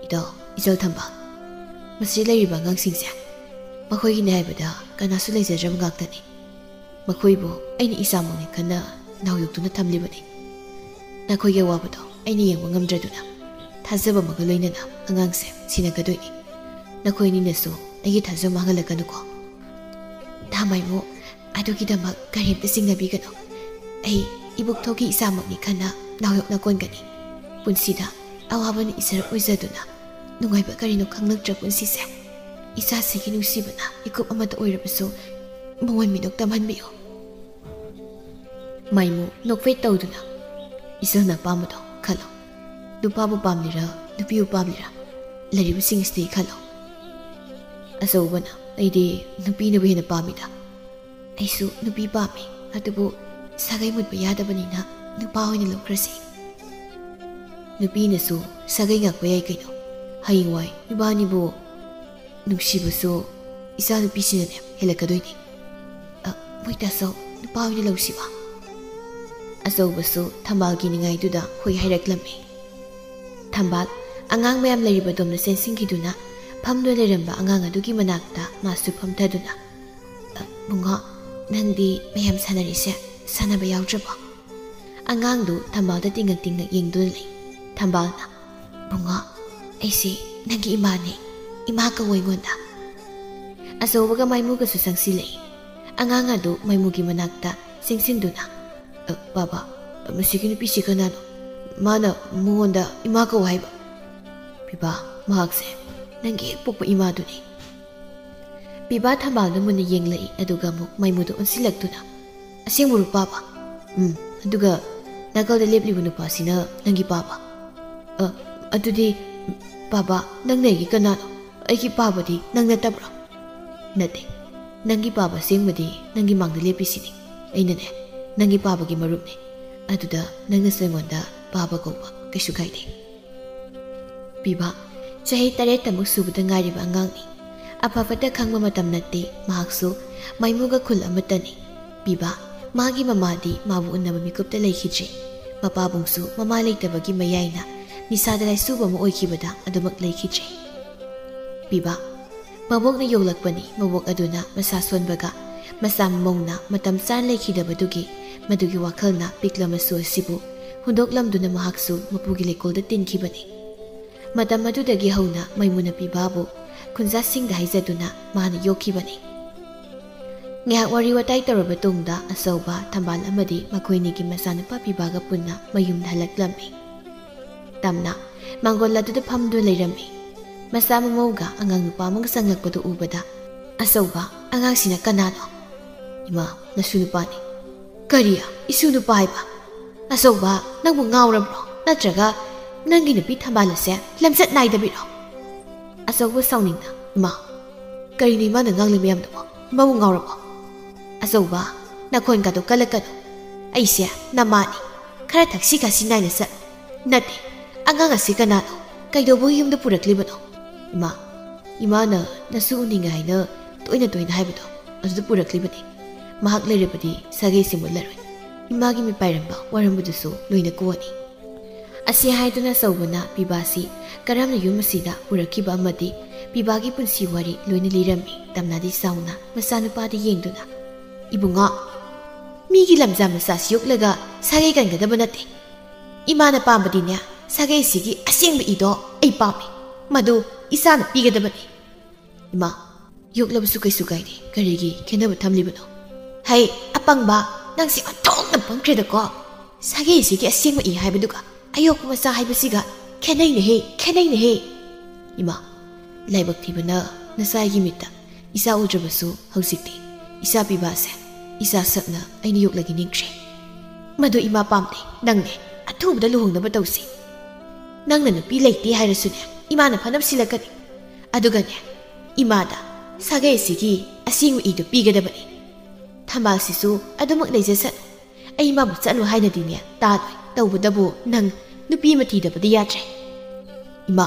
"ꯏꯇꯥꯎ, ꯏꯆꯜ ꯊꯝꯕꯥꯜ, ꯃꯁꯤꯗ ꯂꯩꯔꯤꯕ ꯑꯉꯥꯡꯁꯤꯡꯁꯦ ꯃꯈꯣꯏꯒꯤꯅꯤ ꯍꯥꯏꯕꯗ ꯀꯅꯥꯁꯨ ꯂꯩꯖꯗ꯭ꯔꯕ ꯉꯥꯛꯇꯅꯤ꯫ ꯃꯈꯣꯏꯕꯨ ꯑꯩꯅ ꯏꯆꯥꯃꯛꯅꯤ ꯈꯟꯅ ꯅꯥꯎꯌꯣꯛꯇꯨꯅ ꯊꯝꯂꯤꯕꯅꯤ꯫ ꯅꯈꯣꯏꯒꯤ ꯑꯋꯥꯕꯗꯣ ꯑꯩꯅ ꯌꯦꯡꯕ ꯉꯝꯗ꯭ꯔꯗꯨꯅ ꯊꯥꯖꯕ ꯑꯃꯒ ꯂꯣꯏꯅꯅ ꯑꯉꯥꯡꯁꯦ ꯁꯤꯟꯅꯒꯗꯣꯏꯅꯤ꯫ ꯅꯈꯣꯏ ꯑꯅꯤꯅꯁꯨ ꯑꯩꯒꯤ ꯊꯥꯖꯕ ꯃꯥꯡꯍꯜꯂꯛꯀꯅꯨꯀꯣ꯫" "ꯊꯥꯃꯩꯃꯨ, ꯑꯗꯨꯒꯤꯗꯃꯛ ꯀꯔꯤꯝꯇ ꯆꯤꯡꯅꯕꯤꯒꯅꯨ꯫ ꯑꯩ ꯏꯕꯨꯛꯊꯣꯛꯀꯤ ꯏꯆꯥꯃꯛꯅꯤ ꯈꯟꯅ ꯅꯥꯎꯌꯣꯛꯅ ꯀꯣꯟꯒꯅꯤ꯫ ꯄꯨꯟꯁꯤꯗ ꯑꯋꯥꯕꯅ ꯏꯁꯔ ꯑꯣꯏꯖꯗꯨꯅ ꯅꯨꯡꯉꯥꯏꯕ ꯀꯔꯤꯅꯣ ꯈꯪꯂꯛꯇ꯭ꯔ ꯄꯨꯟꯁꯤꯁꯦ꯫ ꯏꯆꯥꯁꯤꯒꯤ ꯅꯨꯡꯁꯤꯕꯅ ꯏꯀꯨꯞ ꯑꯃꯇ ꯑꯣꯏꯔꯕꯁꯨ ꯃꯉꯣꯟ ꯃꯤꯅꯣꯛ ꯇꯝꯍꯟꯕꯤꯌꯨ꯫" ꯃꯩꯃꯨ ꯅꯣꯛꯐꯦꯠ ꯇꯧꯗꯨꯅ, "ꯏꯆꯜꯅ ꯑꯄꯥꯝꯕꯗꯣ ꯈꯜꯂꯣ꯫ ꯅꯨꯄꯥꯕꯨ ꯄꯥꯝꯂꯤꯔꯥ, ꯅꯨꯄꯤꯕꯨ ꯄꯥꯝꯂꯤꯔꯥ, ꯂꯩꯔꯤꯕꯁꯤꯡ ꯑꯁꯤꯗꯒꯤ ꯈꯜꯂꯣ꯫" ꯑꯆꯧꯕꯅ, "ꯑꯩꯗꯤ ꯅꯨꯄꯤꯅꯕꯨ ꯍꯦꯟꯅ ꯄꯥꯝꯃꯤꯗ꯫" "ꯑꯩꯁꯨ ꯅꯨꯄꯤ ꯄꯥꯝꯃꯤ, ꯑꯗꯨꯕꯨ ꯁꯥꯒꯩ ꯃꯨꯠꯄ ꯌꯥꯗꯕꯅꯤꯅ ꯅꯨꯄꯥ ꯑꯣꯏꯅ ꯂꯧꯈ꯭ꯔꯁꯤ꯫" ꯅꯨꯄꯤꯅꯁꯨ ꯁꯥꯒꯩ ꯉꯥꯛꯄ ꯌꯥꯏ ꯀꯩꯅꯣ꯫ ꯍꯌꯦꯡꯋꯥꯏ ꯏꯕꯥꯅꯤꯕꯨ ꯅꯨꯡꯁꯤꯕꯁꯨ ꯏꯆꯥꯅꯨꯄꯤꯁꯤꯅꯅꯦ ꯍꯦꯜꯂꯛꯀꯗꯣꯏꯅꯤ꯫ "ꯑ, ꯃꯣꯏ ꯇꯥꯆꯧ, ꯅꯨꯄꯥ ꯑꯣꯏꯅ ꯂꯧꯁꯤꯕ?" ꯑꯆꯧꯕꯁꯨ ꯊꯝꯕꯥꯜꯒꯤ ꯅꯤꯡꯉꯥꯏꯗꯨꯗ ꯍꯣꯏ ꯍꯥꯏꯔꯛꯂꯝꯃꯤ꯫ ꯊꯝꯕꯥꯜ ꯑꯉꯥꯡ ꯃꯌꯥꯝ ꯂꯩꯔꯤꯕ ꯑꯗꯣꯝꯗ ꯆꯦꯟꯁꯤꯟꯈꯤꯗꯨꯅ ꯐꯝꯗꯨꯅ ꯂꯩꯔꯝꯕ ꯑꯉꯥꯡ ꯑꯗꯨꯒꯤ ꯃꯅꯥꯛꯇ ꯃꯥꯁꯨ ꯐꯝꯊꯗꯨꯅ, "ꯑ, ꯕꯨꯡꯉꯣ, ꯅꯪꯗꯤ ꯃꯌꯥꯝ ꯁꯥꯟꯅꯔꯤꯁꯦ ꯁꯥꯟꯅꯕ ꯌꯥꯎꯗ꯭ꯔꯕꯣ?" ꯑꯉꯥꯡꯗꯨ ꯊꯝꯕꯥꯜꯗ ꯇꯤꯡꯉꯛ ꯇꯤꯡꯉꯛ ꯌꯦꯡꯗꯨꯅ ꯂꯩ꯫ ꯊꯝꯕꯥꯜꯅ, "ꯕꯨꯡꯉꯣ, ꯑꯩꯁꯤ ꯅꯪꯒꯤ ꯏꯃꯥꯅꯦ꯫ ꯏꯃꯥ ꯀꯧ ꯑꯩꯉꯣꯟꯗ꯫" ꯑꯆꯧꯕꯒ ꯃꯥꯏꯃꯨꯒꯁꯨ ꯆꯪꯁꯤꯜꯂꯛꯏ꯫ ꯑꯉꯥꯡ ꯑꯗꯨ ꯃꯥꯏꯃꯨꯒꯤ ꯃꯅꯥꯛꯇ ꯆꯪꯁꯤꯟꯗꯨꯅ, "ꯑ, ꯕꯥꯕꯥ, ꯃꯁꯤꯒꯤ ꯅꯨꯄꯤꯁꯤ ꯀꯅꯥꯅꯣ? ꯃꯥꯅ ꯃꯉꯣꯟꯗ ꯏꯃꯥ ꯀꯧ ꯍꯥꯏꯕ?" "ꯄꯤꯕꯥ, ꯃꯍꯥꯛꯁꯦ ꯅꯪꯒꯤ ꯍꯦꯛ ꯄꯣꯛꯄ ꯏꯃꯥꯗꯨꯅꯤ꯫" ꯄꯤꯕꯥ ꯊꯝꯕꯥꯜꯗ ꯃꯨꯟꯅ ꯌꯦꯡꯂꯛꯏ, ꯑꯗꯨꯒ ꯑꯃꯨꯛ ꯃꯥꯏꯃꯨꯗ ꯑꯣꯟꯁꯤꯜꯂꯛꯇꯨꯅ, "ꯑꯁꯦꯡꯕꯔꯣ, ꯄꯥꯕ? ꯎꯝ, ꯑꯗꯨꯒ ꯅꯥꯀꯜꯗ ꯂꯦꯞꯂꯤꯕ ꯅꯨꯄꯥꯁꯤꯅ ꯅꯪꯒꯤ ꯄꯥꯕ? ꯑ, ꯑꯗꯨꯗꯤ, ꯄꯥꯕ, ꯅꯪꯅ ꯑꯩꯒꯤ ꯀꯅꯥꯅꯣ? ꯑꯩꯒꯤ ꯄꯥꯕꯗꯤ ꯅꯪ ꯅꯠꯇꯕ꯭ꯔꯣ?" "ꯅꯠꯇꯦ, ꯅꯪꯒꯤ ꯄꯥꯕ ꯑꯁꯦꯡꯕꯗꯤ ꯅꯪꯒꯤ ꯃꯥꯡꯗ ꯂꯦꯞꯄꯤꯁꯤꯅꯤ꯫ ꯑꯩꯅꯅꯦ, ꯅꯪꯒꯤ ꯄꯥꯕꯒꯤ ꯃꯔꯨꯞꯅꯤ꯫ ꯑꯗꯨꯗ ꯅꯪꯅꯁꯨ ꯑꯩꯉꯣꯟꯗ ꯄꯥꯕ ꯀꯧꯕ ꯀꯩꯁꯨ ꯀꯥꯏꯗꯦ꯫" ꯄꯤꯕꯥ ꯆꯍꯤ ꯇꯔꯦꯠꯇꯃꯨꯛ ꯁꯨꯕꯗ ꯉꯥꯏꯔꯤꯕ ꯑꯉꯥꯡꯅꯤ꯫ ꯑꯐ ꯐꯠꯇ ꯈꯪꯕ ꯃꯇꯝ ꯅꯠꯇꯦ꯫ ꯃꯍꯥꯛꯁꯨ ꯃꯥꯏꯃꯨꯒ ꯈꯨꯜ ꯑꯃꯠꯇꯅꯤ꯫ ꯄꯤꯕꯥ ꯃꯥꯒꯤ ꯃꯃꯥꯗꯤ ꯃꯥꯕꯨ ꯎꯅꯕ ꯃꯤꯀꯨꯞꯇ ꯂꯩꯈꯤꯗ꯭ꯔꯤ꯫ ꯃꯄꯥꯕꯨꯡꯁꯨ ꯃꯃꯥ ꯂꯩꯇꯕꯒꯤ ꯃꯌꯥꯏꯅ ꯅꯤꯁꯥꯗ ꯂꯥꯏꯆꯨꯕ ꯑꯃ ꯑꯣꯏꯈꯤꯕꯗ ꯑꯗꯨꯃꯛ ꯂꯩꯈꯤꯗ꯭ꯔꯦ꯫ ꯄꯤꯕꯥ, ꯃꯕꯣꯛꯅ ꯌꯣꯛꯂꯛꯄꯅꯤ꯫ ꯃꯕꯣꯛ ꯑꯗꯨꯅ ꯃꯁꯥ ꯁꯣꯟꯕꯒ ꯃꯆꯥ ꯃꯃꯧꯅ ꯃꯇꯝ ꯆꯥꯅ ꯂꯩꯈꯤꯗꯕꯗꯨꯒꯤ ꯃꯗꯨꯒꯤ ꯋꯥꯈꯜꯅ ꯄꯤꯛꯂ ꯃꯁꯨ ꯑꯁꯤꯕꯨ ꯍꯨꯟꯗꯣꯛꯂꯝꯗꯨꯅ ꯃꯍꯥꯛꯁꯨ ꯃꯄꯨꯒꯤ ꯂꯩꯀꯣꯜꯗ ꯇꯤꯟꯈꯤꯕꯅꯤ꯫ ꯃꯇꯝ ꯑꯗꯨꯗꯒꯤ ꯍꯧꯅ ꯃꯩꯃꯨꯅ ꯄꯤꯕꯥꯕꯨ ꯈꯨꯟꯖꯥꯁꯤꯡꯗ ꯍꯥꯏꯖꯗꯨꯅ ꯃꯥꯅ ꯌꯣꯛꯈꯤꯕꯅꯤ꯫ ꯉꯥꯏꯍꯥꯛ ꯋꯥꯔꯤ ꯋꯥꯇꯥꯏ ꯇꯧꯔꯕ ꯇꯨꯡꯗ ꯑꯆꯧꯕ, ꯊꯝꯕꯥꯜ ꯑꯃꯗꯤ ꯃꯈꯣꯏꯅꯤꯒꯤ ꯃꯆꯥꯅꯨꯄꯥ ꯄꯤꯕꯥꯒ ꯄꯨꯟꯅ ꯃꯌꯨꯝꯗ ꯍꯜꯂꯛꯂꯝꯃꯤ꯫ ꯇꯝꯅ ꯃꯥꯡꯒꯣꯜ ꯑꯗꯨꯗ ꯐꯝꯗꯨꯅ ꯂꯩꯔꯝꯃꯤ꯫ ꯃꯆꯥ ꯃꯃꯧꯒ ꯑꯉꯥꯡ ꯅꯨꯄꯥ ꯑꯃꯒ ꯆꯪꯂꯛꯄꯗꯨ ꯎꯕꯗ, "ꯑꯆꯧꯕ, ꯑꯉꯥꯡꯁꯤꯅ ꯀꯅꯥꯅꯣ?" "ꯏꯃꯥ, ꯅꯁꯨ ꯅꯨꯄꯥꯅꯤ꯫" "ꯀꯔꯤ? ꯏꯁꯨ ꯅꯨꯄꯥ ꯍꯥꯏꯕ? ꯑꯆꯧꯕ, ꯅꯪꯕꯨ ꯉꯥꯎꯔꯕ꯭ꯔꯣ? ꯅꯠꯇ꯭ꯔꯒ ꯅꯪꯒꯤ ꯅꯨꯄꯤ ꯊꯝꯕꯥꯜ ꯑꯁꯦ ꯂꯝꯆꯠ ꯅꯥꯏꯗꯕꯤꯔꯣ?" ꯑꯆꯧꯕ ꯁꯥꯎꯅꯤꯡꯅ, "ꯏꯃꯥ, ꯀꯔꯤꯅꯣ ꯏꯃꯥꯅ ꯉꯥꯡꯂꯤ ꯃꯌꯥꯝꯗꯨꯕꯣ? ꯏꯃꯥꯕꯨ ꯉꯥꯎꯔꯕꯣ?" "ꯑꯆꯧꯕ, ꯅꯈꯣꯟꯒꯗꯣ ꯀꯜꯂꯛꯀꯅꯨ꯫ ꯑꯩꯁꯦ ꯅꯃꯥꯅꯤ꯫ ꯈꯔ ꯊꯛꯁꯤ ꯈꯥꯁꯤ ꯅꯥꯏꯅ ꯆꯠꯂꯨ꯫ ꯅꯠꯇꯦ, ꯑꯉꯥꯡ ꯑꯁꯤ ꯀꯅꯥꯅꯣ? ꯀꯩꯗꯧꯕꯒꯤ ꯌꯨꯝꯗ ꯄꯨꯔꯛꯂꯤꯕꯅꯣ?" "ꯏꯃꯥ, ꯏꯃꯥꯅ ꯅꯁꯨ ꯎꯅꯤꯡꯉꯦ ꯍꯥꯏꯅ ꯇꯣꯏꯅ ꯇꯣꯏꯅ ꯍꯥꯏꯕꯗꯣ, ꯑꯗꯨꯗ ꯄꯨꯔꯛꯂꯤꯕꯅꯤ꯫ ꯃꯍꯥꯛ ꯂꯩꯔꯕꯗꯤ ꯁꯥꯒꯩꯁꯤ ꯃꯨꯠꯂꯔꯣꯏ꯫ ꯏꯃꯥꯒꯤ ꯃꯤꯄꯥꯏꯔꯝꯕ ꯋꯥꯔꯝꯕꯗꯨꯁꯨ ꯂꯣꯏꯅ ꯀꯣꯛꯑꯅꯤ꯫" ꯑꯁꯤ ꯍꯥꯏꯗꯨꯅ ꯑꯆꯧꯕꯅ ꯄꯤꯕꯥꯁꯤ ꯀꯔꯝꯅ ꯌꯨꯝ ꯑꯁꯤꯗ ꯄꯨꯔꯛꯈꯤꯕ ꯑꯃꯗꯤ ꯄꯤꯕꯥꯒꯤ ꯄꯨꯟꯁꯤ ꯋꯥꯔꯤ ꯂꯣꯏꯅ ꯂꯤꯔꯝꯃꯤ꯫ ꯇꯝꯅꯥꯗꯤ ꯆꯥꯎꯅ ꯃꯆꯥꯅꯨꯄꯥꯗ ꯌꯦꯡꯗꯨꯅ, "ꯏꯕꯨꯡꯉꯣ, ꯃꯤꯒꯤ ꯂꯝꯖꯥ ꯃꯆꯥꯁꯤ ꯌꯣꯛꯂꯒ ꯁꯥꯒꯩ ꯀꯟꯒꯗꯕ ꯅꯠꯇꯦ꯫ ꯏꯃꯥꯅ ꯄꯥꯝꯕꯗꯤꯅꯦ, ꯁꯥꯒꯩꯁꯤꯒꯤ ꯑꯁꯦꯡꯕ ꯏꯗꯣ ꯑꯩ ꯄꯥꯝꯃꯤ꯫ ꯃꯗꯨ ꯏꯆꯥꯅ ꯄꯤꯒꯗꯕꯅꯤ꯫" "ꯏꯃꯥ, ꯌꯣꯛꯂꯕꯁꯨ ꯀꯩꯁꯨ ꯀꯥꯏꯗꯦ, ꯀꯔꯤꯒꯤ ꯈꯦꯟꯅꯕ ꯊꯝꯂꯤꯕꯅꯣ?" "ꯍꯩ, ꯑꯄꯪꯕ, ꯅꯪꯁꯤ ꯑꯣꯟꯊꯣꯛꯅ ꯄꯪꯈ꯭ꯔꯦꯗꯀꯣ꯫ ꯁꯥꯒꯩꯁꯤꯒꯤ ꯑꯁꯦꯡꯕ ꯏ ꯍꯥꯏꯕꯗꯨꯒ ꯑꯌꯣꯛꯄ ꯃꯆꯥ ꯍꯥꯏꯕꯁꯤꯒ ꯈꯦꯠꯅꯩꯅꯦꯍꯦ, ꯈꯦꯠꯅꯩꯅꯦꯍꯦ꯫" "ꯏꯃꯥ, ꯂꯥꯏꯕꯛ ꯊꯤꯕꯅ ꯅꯆꯥꯒꯤ ꯃꯤꯠꯇ ꯏꯆꯥ ꯎꯗ꯭ꯔꯕꯁꯨ ꯍꯧꯖꯤꯛꯇꯤ ꯏꯆꯥ ꯄꯤꯕꯥꯁꯦ ꯏꯆꯥ ꯁꯛꯅ ꯑꯩꯅ ꯌꯣꯛꯂꯒꯦ ꯅꯤꯡꯈ꯭ꯔꯦ꯫ ꯃꯗꯨ ꯏꯃꯥ ꯄꯥꯝꯗꯦ, ꯅꯪꯅꯦ꯫ ꯑꯊꯨꯕꯗ ꯂꯨꯍꯣꯡꯅꯕ ꯇꯧꯁꯤ꯫ ꯅꯪꯅ ꯅꯨꯄꯤ ꯂꯩꯇꯦ ꯍꯥꯏꯔꯁꯨꯅꯦ, ꯏꯃꯥꯅ ꯐꯅꯕ ꯁꯤꯜꯂꯛꯀꯅꯤ꯫ ꯑꯗꯨꯒꯅꯦ, ꯏꯃꯥꯗ ꯁꯥꯒꯩ ꯑꯁꯤꯒꯤ ꯑꯁꯦꯡꯕ ꯏꯗꯨ ꯄꯤꯒꯗꯕꯅꯤ꯫ ꯊꯝꯕꯥꯜꯁꯤꯁꯨ ꯑꯗꯨꯃꯛ ꯂꯩꯖꯁꯅꯨ꯫ ꯑꯩ ꯏꯃꯥꯕꯨ ꯆꯠꯂꯨ ꯍꯥꯏꯅꯗꯤꯅꯦ ꯇꯥꯔꯣꯏ꯫ ꯇꯧꯕꯇꯕꯨ ꯅꯪ ꯅꯨꯄꯤ ꯑꯃ ꯊꯤꯗꯕꯗꯤ ꯌꯥꯗ꯭ꯔꯦ꯫" "ꯏꯃꯥ,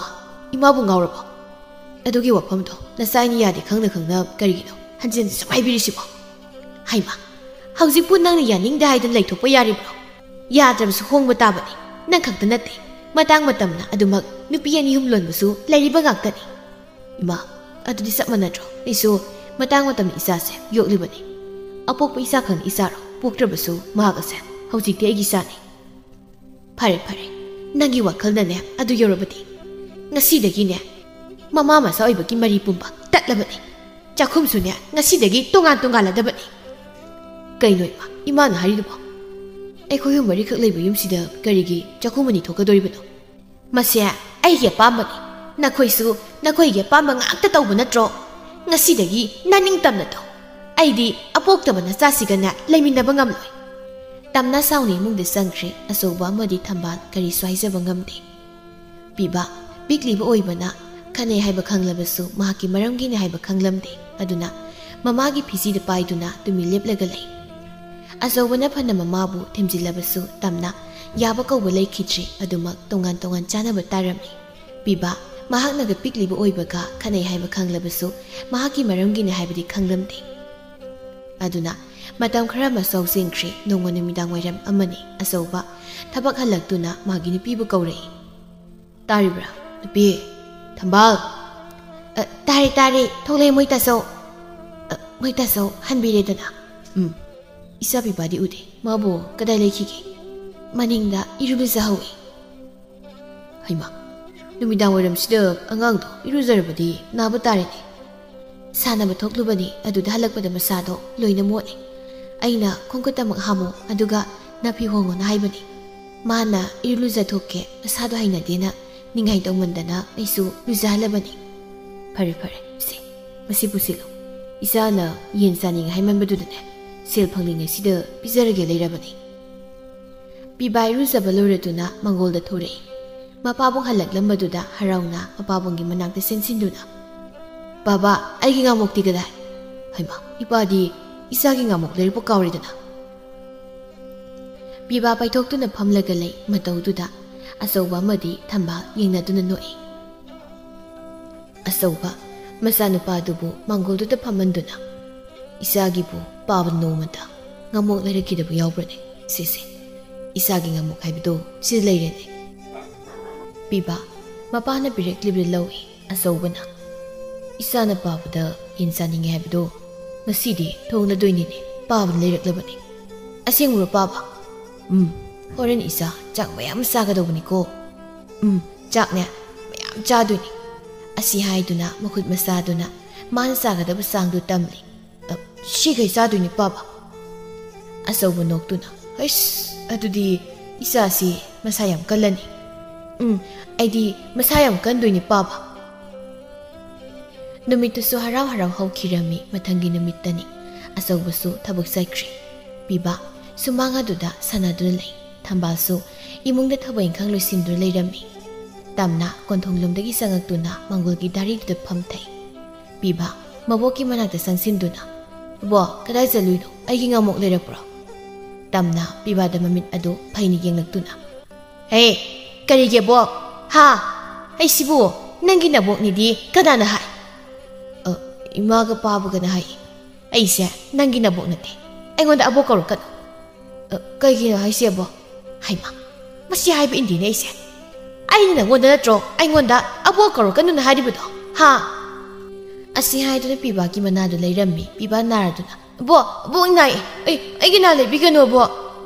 ꯏꯃꯥꯕꯨ ꯉꯥꯎꯔꯕꯣ? ꯑꯗꯨꯒꯤ ꯋꯥꯐꯝꯗꯣ ꯅꯆꯥ ꯑꯩꯅ ꯌꯥꯗꯦ ꯈꯪꯅ ꯈꯪꯅ ꯀꯔꯤꯒꯤꯅꯣ ꯍꯟꯖꯤꯟ ꯁꯨꯝ ꯍꯥꯏꯕꯤꯔꯤꯁꯤꯕꯣ? ꯍꯩꯃꯥ, ꯍꯧꯖꯤꯛꯄꯨ ꯅꯪꯅ ꯌꯥꯅꯤꯡꯗꯦ ꯍꯥꯏꯗꯨꯅ ꯂꯩꯊꯣꯛꯄ ꯌꯥꯔꯤꯕ꯭ꯔꯣ? ꯌꯥꯗ꯭ꯔꯕꯁꯨ ꯍꯣꯡꯕ ꯇꯥꯕꯅꯤ꯫ ꯅꯪ ꯈꯛꯇ ꯅꯠꯇꯦ, ꯃꯇꯥꯡ ꯃꯇꯝꯅ ꯑꯗꯨꯃꯛ ꯅꯨꯄꯤ ꯑꯅꯤ ꯑꯍꯨꯝ ꯂꯣꯟꯕꯁꯨ ꯂꯩꯔꯤꯕ ꯉꯥꯛꯇꯅꯤ꯫ ꯏꯃꯥ, ꯑꯗꯨꯗꯤ ꯆꯞ ꯃꯥꯟꯅꯗ꯭ꯔꯣ? ꯑꯩꯁꯨ ꯃꯇꯥꯡ ꯃꯇꯝꯅ ꯏꯆꯥꯁꯦ ꯌꯣꯛꯂꯤꯕꯅꯤ꯫ ꯑꯄꯣꯛꯄ ꯏꯆꯥ ꯈꯪ ꯏꯆꯥꯔꯣ? ꯄꯣꯛꯇ꯭ꯔꯕꯁꯨ ꯃꯍꯥꯛ ꯑꯁꯦ ꯍꯧꯖꯤꯛꯇꯤ ꯑꯩꯒꯤ ꯏꯆꯥꯅꯤ꯫ ꯐꯔꯦ ꯐꯔꯦ, ꯅꯪꯒꯤ ꯋꯥꯈꯜꯅꯅꯦ ꯑꯗꯨ ꯌꯧꯔꯕꯗꯤ, ꯉꯁꯤꯗꯒꯤꯅꯦ ꯃꯃꯥ ꯃꯆꯥ ꯑꯣꯏꯕꯒꯤ ꯃꯔꯤ ꯄꯨꯝꯕ ꯇꯠꯂꯕꯅꯤ꯫ ꯆꯥꯛꯈꯨꯝꯁꯨꯅꯦ ꯉꯁꯤꯗꯒꯤ ꯇꯣꯉꯥꯟ ꯇꯣꯉꯥꯜꯂꯗꯕꯅꯤ꯫ ꯀꯩꯅꯣ ꯏꯃꯥ, ꯏꯃꯥꯅ ꯍꯥꯏꯔꯤꯗꯨꯕꯣ? ꯑꯩꯈꯣꯏ ꯑꯍꯨꯝ ꯃꯔꯤꯈꯛ ꯂꯩꯕ ꯌꯨꯝꯁꯤꯗ ꯀꯔꯤꯒꯤ ꯆꯥꯛꯈꯨꯝ ꯑꯅꯤ ꯊꯣꯛꯀꯗꯣꯔꯤꯕꯅꯣ? ꯃꯁꯦ ꯑꯩꯒꯤ ꯑꯄꯥꯝꯕꯅꯤ꯫ ꯅꯈꯣꯏꯁꯨ ꯅꯈꯣꯏꯒꯤ ꯑꯄꯥꯝꯕ ꯉꯥꯛꯇ ꯇꯧꯕ ꯅꯠꯇ꯭ꯔꯣ? ꯉꯁꯤꯗꯒꯤ ꯅꯅꯤꯡꯇꯝꯅ ꯇꯧ꯫ ꯑꯩꯗꯤ ꯑꯄꯣꯛꯇꯕ ꯅꯆꯥꯁꯤꯒꯅꯦ ꯂꯩꯃꯤꯟꯅꯕ ꯉꯝꯂꯣꯏ꯫ ꯇꯝꯅ ꯁꯥꯎꯅ ꯏꯃꯨꯡꯗ ꯆꯪꯈ꯭ꯔꯦ꯫ ꯑꯆꯧꯕ ꯑꯃꯗꯤ ꯊꯝꯕꯥꯜ ꯀꯔꯤꯁꯨ ꯍꯥꯏꯖꯕ ꯉꯝꯗꯦ꯫ ꯄꯤꯕ, ꯄꯤꯛꯂꯤꯕ ꯑꯣꯏꯕꯅ ꯈꯟꯅꯩ ꯍꯥꯏꯕ ꯈꯪꯂꯕꯁꯨ ꯃꯍꯥꯛꯀꯤ ꯃꯔꯝꯒꯤꯅꯤ ꯍꯥꯏꯕ ꯈꯪꯂꯝꯗꯦ꯫ ꯑꯗꯨꯅ ꯃꯃꯥꯒꯤ ꯐꯤꯖꯤꯗ ꯄꯥꯏꯗꯨꯅ ꯇꯨꯃꯤꯟ ꯂꯦꯞꯂꯒ ꯂꯩ꯫ ꯑꯆꯧꯕꯅ ꯐꯅ ꯃꯃꯥꯕꯨ ꯊꯦꯝꯖꯤꯜꯂꯕꯁꯨ ꯇꯝꯅ ꯌꯥꯕ ꯀꯧꯕ ꯂꯩꯈꯤꯗ꯭ꯔꯤ꯫ ꯑꯗꯨꯃꯛ ꯇꯣꯉꯥꯟ ꯇꯣꯉꯥꯟ ꯆꯥꯅꯕ ꯇꯥꯔꯝꯃꯤ꯫ ꯄꯤꯕ, ꯃꯍꯥꯛꯅꯒ ꯄꯤꯛꯂꯤꯕ ꯑꯣꯏꯕꯒ ꯈꯟꯅꯩ ꯍꯥꯏꯕ ꯈꯪꯂꯕꯁꯨ ꯃꯍꯥꯛꯀꯤ ꯃꯔꯝꯒꯤꯅꯤ ꯍꯥꯏꯕꯗꯤ ꯈꯪꯂꯝꯗꯦ꯫ ꯑꯗꯨꯅ ꯃꯇꯝ ꯈꯔ ꯃꯁꯥꯎ ꯆꯦꯟꯈ꯭ꯔꯦ꯫ ꯅꯣꯡꯃ ꯅꯨꯃꯤꯗꯥꯡ ꯋꯥꯏꯔꯝ ꯑꯃꯅꯤ꯫ ꯑꯆꯧꯕ ꯊꯕꯛ ꯍꯜꯂꯛꯇꯨꯅ ꯃꯥꯒꯤ ꯅꯨꯄꯤꯕꯨ ꯀꯧꯔꯛꯏ꯫ "ꯇꯥꯔꯤꯕ꯭ꯔꯥ, ꯅꯨꯄꯤ? ꯊꯝꯕꯥꯜ!" "ꯑ, ꯇꯥꯔꯦ, ꯇꯥꯔꯦ꯫ ꯊꯣꯛꯂꯛꯑꯦ ꯃꯣꯏ ꯇꯥꯆꯧ꯫ ꯑ, ꯃꯣꯏ ꯇꯥꯆꯧ ꯍꯟꯕꯤꯔꯦꯗꯅ?" "ꯎꯝ꯫ ꯏꯆꯥ ꯄꯤꯕꯥꯗꯤ ꯎꯗꯦ꯫ ꯃꯥꯕꯨ ꯀꯗꯥꯏ ꯂꯩꯈꯤꯒꯦ?" "ꯃꯅꯤꯡꯗ ꯏꯔꯨ ꯂꯨꯖꯍꯧꯋꯤ꯫" "ꯍꯩꯃꯥ, ꯅꯨꯃꯤꯗꯥꯡ ꯋꯥꯏꯔꯝꯁꯤꯗ ꯑꯉꯥꯡꯗꯣ ꯏꯔꯨꯖꯔꯕꯗꯤ ꯅꯥꯕ ꯇꯥꯔꯦꯅꯦ꯫" "ꯁꯥꯟꯅꯕ ꯊꯣꯛꯂꯨꯕꯅꯤ, ꯑꯗꯨꯗ ꯍꯜꯂꯛꯄꯗ ꯃꯁꯥꯗꯣ ꯂꯣꯏꯅ ꯃꯣꯠꯂꯦ꯫ ꯑꯩꯅ ꯈꯣꯡꯈꯨꯠꯇꯃꯛ ꯍꯥꯝꯃꯨ, ꯑꯗꯨꯒ ꯅꯥꯐꯤ ꯍꯣꯡꯉꯣꯅ ꯍꯥꯏꯕꯅꯤ꯫ ꯃꯥꯅ ꯏꯔꯨ ꯂꯨꯖꯊꯣꯛꯀꯦ, ꯃꯁꯥꯗꯣ ꯍꯩꯅꯗꯦꯅ ꯅꯤꯡꯉꯥꯏ ꯇꯧꯃꯟꯗꯅ ꯑꯩꯁꯨ ꯂꯨꯖꯍꯜꯂꯕꯅꯤ꯫" "ꯐꯔꯦ ꯐꯔꯦ, ꯁꯦ, ꯃꯁꯤ ꯄꯨꯁꯤꯜꯂꯨ꯫ ꯏꯆꯥꯅ ꯌꯦꯟ ꯆꯥꯅꯤꯡꯉꯦ ꯍꯥꯏꯃꯟꯕꯗꯨꯗꯅꯦ, ꯁꯦꯜ ꯐꯪꯂꯤꯉꯩꯁꯤꯗ ꯄꯤꯖꯔꯒꯦ ꯂꯩꯔꯕꯅꯤ꯫" ꯄꯤꯕꯥ ꯏꯔꯨꯖꯕ ꯂꯣꯏꯔꯗꯨꯅ ꯃꯪꯒꯣꯜꯗ ꯊꯣꯔꯛꯏ꯫ ꯃꯄꯥꯕꯨꯡ ꯍꯜꯂꯛꯂꯝꯕꯗꯨꯗ ꯍꯔꯥꯎꯅ ꯃꯄꯥꯕꯨꯡꯒꯤ ꯃꯅꯥꯛꯇ ꯆꯦꯟꯁꯤꯟꯗꯨꯅ, "ꯕꯥꯕꯥ, ꯑꯩꯒꯤ ꯉꯥꯃꯣꯛꯇꯤ ꯀꯗꯥꯏ?" "ꯍꯩꯃꯥ, ꯏꯄꯥꯗꯤ ꯏꯆꯥꯒꯤ ꯉꯥꯃꯣꯛ ꯂꯩꯔꯛꯄ ꯀꯥꯎꯔꯦꯗꯅ꯫" ꯄꯤꯕꯥ ꯄꯥꯏꯊꯣꯛꯇꯨꯅ ꯐꯝꯂꯒ ꯂꯩ꯫ ꯃꯇꯧꯗꯨꯗ ꯑꯆꯧꯕ ꯑꯃꯗꯤ ꯊꯝꯕꯥꯜ ꯌꯦꯡꯅꯗꯨꯅ ꯅꯣꯛꯏ꯫ ꯑꯆꯧꯕ, ꯃꯆꯥꯅꯨꯄꯥꯗꯨꯕꯨ ꯃꯥꯡꯒꯣꯜꯗꯨꯗ ꯐꯝꯍꯟꯗꯨꯅ, "ꯏꯆꯥꯒꯤꯕꯨ ꯄꯥꯕ ꯅꯣꯡꯃꯇ ꯉꯥꯃꯣꯛ ꯂꯩꯔꯛꯈꯤꯗꯕ ꯌꯥꯎꯕ꯭ꯔꯅꯦ? ꯁꯦ ꯁꯦ, ꯏꯆꯥꯒꯤ ꯉꯥꯃꯣꯛ ꯍꯥꯏꯕꯗꯣ ꯁꯤꯗ ꯂꯩꯔꯦꯅꯦ꯫" ꯄꯤꯕ ꯃꯄꯥꯅ ꯄꯤꯔꯛꯂꯤꯕꯗꯨ ꯂꯧꯏ꯫ ꯑꯆꯧꯕꯅ, "ꯏꯆꯥꯅ ꯄꯥꯕꯗ ꯌꯦꯟ ꯆꯥꯅꯤꯡꯉꯦ ꯍꯥꯏꯕꯗꯣ ꯉꯁꯤꯗꯤ ꯊꯣꯡꯂꯗꯣꯏꯅꯤꯅꯦ, ꯄꯥꯕꯅ ꯂꯩꯔꯛꯂꯕꯅꯤ꯫ ꯑꯁꯦꯡꯕꯔꯣ ꯄꯥꯕ?" "ꯎꯝ, ꯍꯣꯔꯦꯟ ꯏꯆꯥ ꯆꯥꯛ ꯃꯌꯥꯝ ꯆꯥꯒꯗꯧꯕꯅꯤꯀꯣ꯫ ꯎꯝ, ꯆꯥꯛꯅꯦ ꯃꯌꯥꯝ ꯆꯥꯗꯣꯏꯅꯤ"꯫ ꯑꯁꯤ ꯍꯥꯏꯗꯨꯅ ꯃꯈꯨꯠ ꯃꯁꯥꯗꯨꯅ ꯃꯥꯅ ꯆꯥꯒꯗꯕ ꯆꯥꯡꯗꯨ ꯇꯝꯂꯤ꯫ "ꯑ, ꯁꯤꯈꯩ ꯆꯥꯗꯣꯏꯅꯤ ꯄꯥꯕ"꯫ ꯑꯆꯧꯕ ꯅꯣꯛꯇꯨꯅ, "ꯍꯩꯁ, ꯑꯗꯨꯗꯤ ꯏꯆꯥꯁꯤ ꯃꯁꯥ ꯌꯥꯝ ꯀꯜꯂꯅꯤ"꯫ "ꯎꯝ, ꯑꯩꯗꯤ ꯃꯁꯥ ꯌꯥꯝ ꯀꯟꯗꯣꯏꯅꯤ ꯄꯥꯕ"꯫ ꯅꯨꯃꯤꯠꯇꯨꯁꯨ ꯍꯔꯥꯎ ꯍꯔꯥꯎ ꯍꯧꯈꯤꯔꯝꯃꯤ꯫ ꯃꯊꯪꯒꯤ ꯅꯨꯃꯤꯠꯇꯅꯤ꯫ ꯑꯆꯧꯕꯁꯨ ꯊꯕꯛ ꯆꯠꯈ꯭ꯔꯦ꯫ ꯄꯤꯕ ꯁꯨꯃꯥꯡ ꯑꯗꯨꯗ ꯁꯥꯟꯅꯗꯨꯅ ꯂꯩ꯫ ꯊꯝꯕꯥꯜꯁꯨ ꯏꯃꯨꯡꯗ ꯊꯕꯛ ꯏꯪꯈꯥꯡ ꯂꯣꯏꯁꯤꯟꯗꯨꯅ ꯂꯩꯔꯝꯃꯤ꯫ ꯇꯝꯅ ꯀꯣꯟꯊꯣꯡꯂꯣꯝꯗꯒꯤ ꯆꯪꯉꯛꯇꯨꯅ ꯃꯪꯒꯣꯜꯒꯤ ꯗꯥꯔꯤꯗꯨꯗ ꯐꯝꯊꯩ꯫ ꯄꯤꯕ ꯃꯕꯣꯛꯀꯤ ꯃꯅꯥꯛꯇ ꯆꯪꯁꯤꯟꯗꯨꯅ, "ꯕꯣ, ꯀꯗꯥꯏ ꯆꯠꯂꯨꯏꯅꯣ? ꯑꯩꯒꯤ ꯉꯥꯃꯣꯛ ꯂꯩꯔꯛꯄ꯭ꯔꯣ?" ꯇꯝꯅ ꯄꯤꯕꯥꯗ ꯃꯃꯤꯠ ꯑꯗꯨ ꯐꯩꯅ ꯌꯦꯡꯂꯛꯇꯨꯅ, "ꯍꯦ, ꯀꯔꯤꯒꯤ ꯑꯕꯣꯛ? ꯍꯥ? ꯑꯩꯁꯤꯕꯨ ꯅꯪꯒꯤ ꯅꯕꯣꯛꯅꯤꯗꯤ ꯀꯅꯥꯅ ꯍꯥꯏ?" "ꯑ, ꯏꯃꯥꯒ ꯄꯥꯕꯒꯅ ꯍꯥꯏ꯫ ꯑꯩꯁꯦ ꯅꯪꯒꯤ ꯅꯕꯣꯛ ꯅꯠꯇꯦ꯫ ꯑꯩꯉꯣꯟꯗ ꯑꯕꯣꯛ ꯀꯧꯔꯛꯀꯅꯨ"꯫ "ꯑ, ꯀꯩꯒꯤꯅꯣ ꯍꯥꯏꯁꯦ ꯑꯕꯣꯛ?" "ꯍꯩꯃꯥ, ꯃꯁꯤ ꯍꯥꯏꯕ ꯏꯟꯗꯦꯅꯦ ꯑꯩꯁꯦ꯫ ꯑꯩꯅ ꯅꯪꯉꯣꯟꯗ ꯅꯠꯇ꯭ꯔꯣ ꯑꯩꯉꯣꯟꯗ ꯑꯕꯣꯛ ꯀꯧꯔꯛꯀꯅꯨꯅ ꯍꯥꯏꯔꯤꯕꯗꯣ? ꯍꯥ?" ꯑꯁꯤ ꯍꯥꯏꯗꯨꯅ ꯄꯤꯕꯥꯒꯤ ꯃꯅꯥꯗꯨ ꯂꯩꯔꯝꯃꯤ꯫ ꯄꯤꯕꯥ ꯅꯥꯔꯗꯨꯅ, "ꯑꯕꯣꯛ, ꯑꯕꯣꯛ ꯅꯥꯏ꯫ ꯑꯩ, ꯑꯩꯒꯤ ꯅꯥ ꯂꯩꯕꯤꯒꯅꯨ ꯑꯕꯣꯛ꯫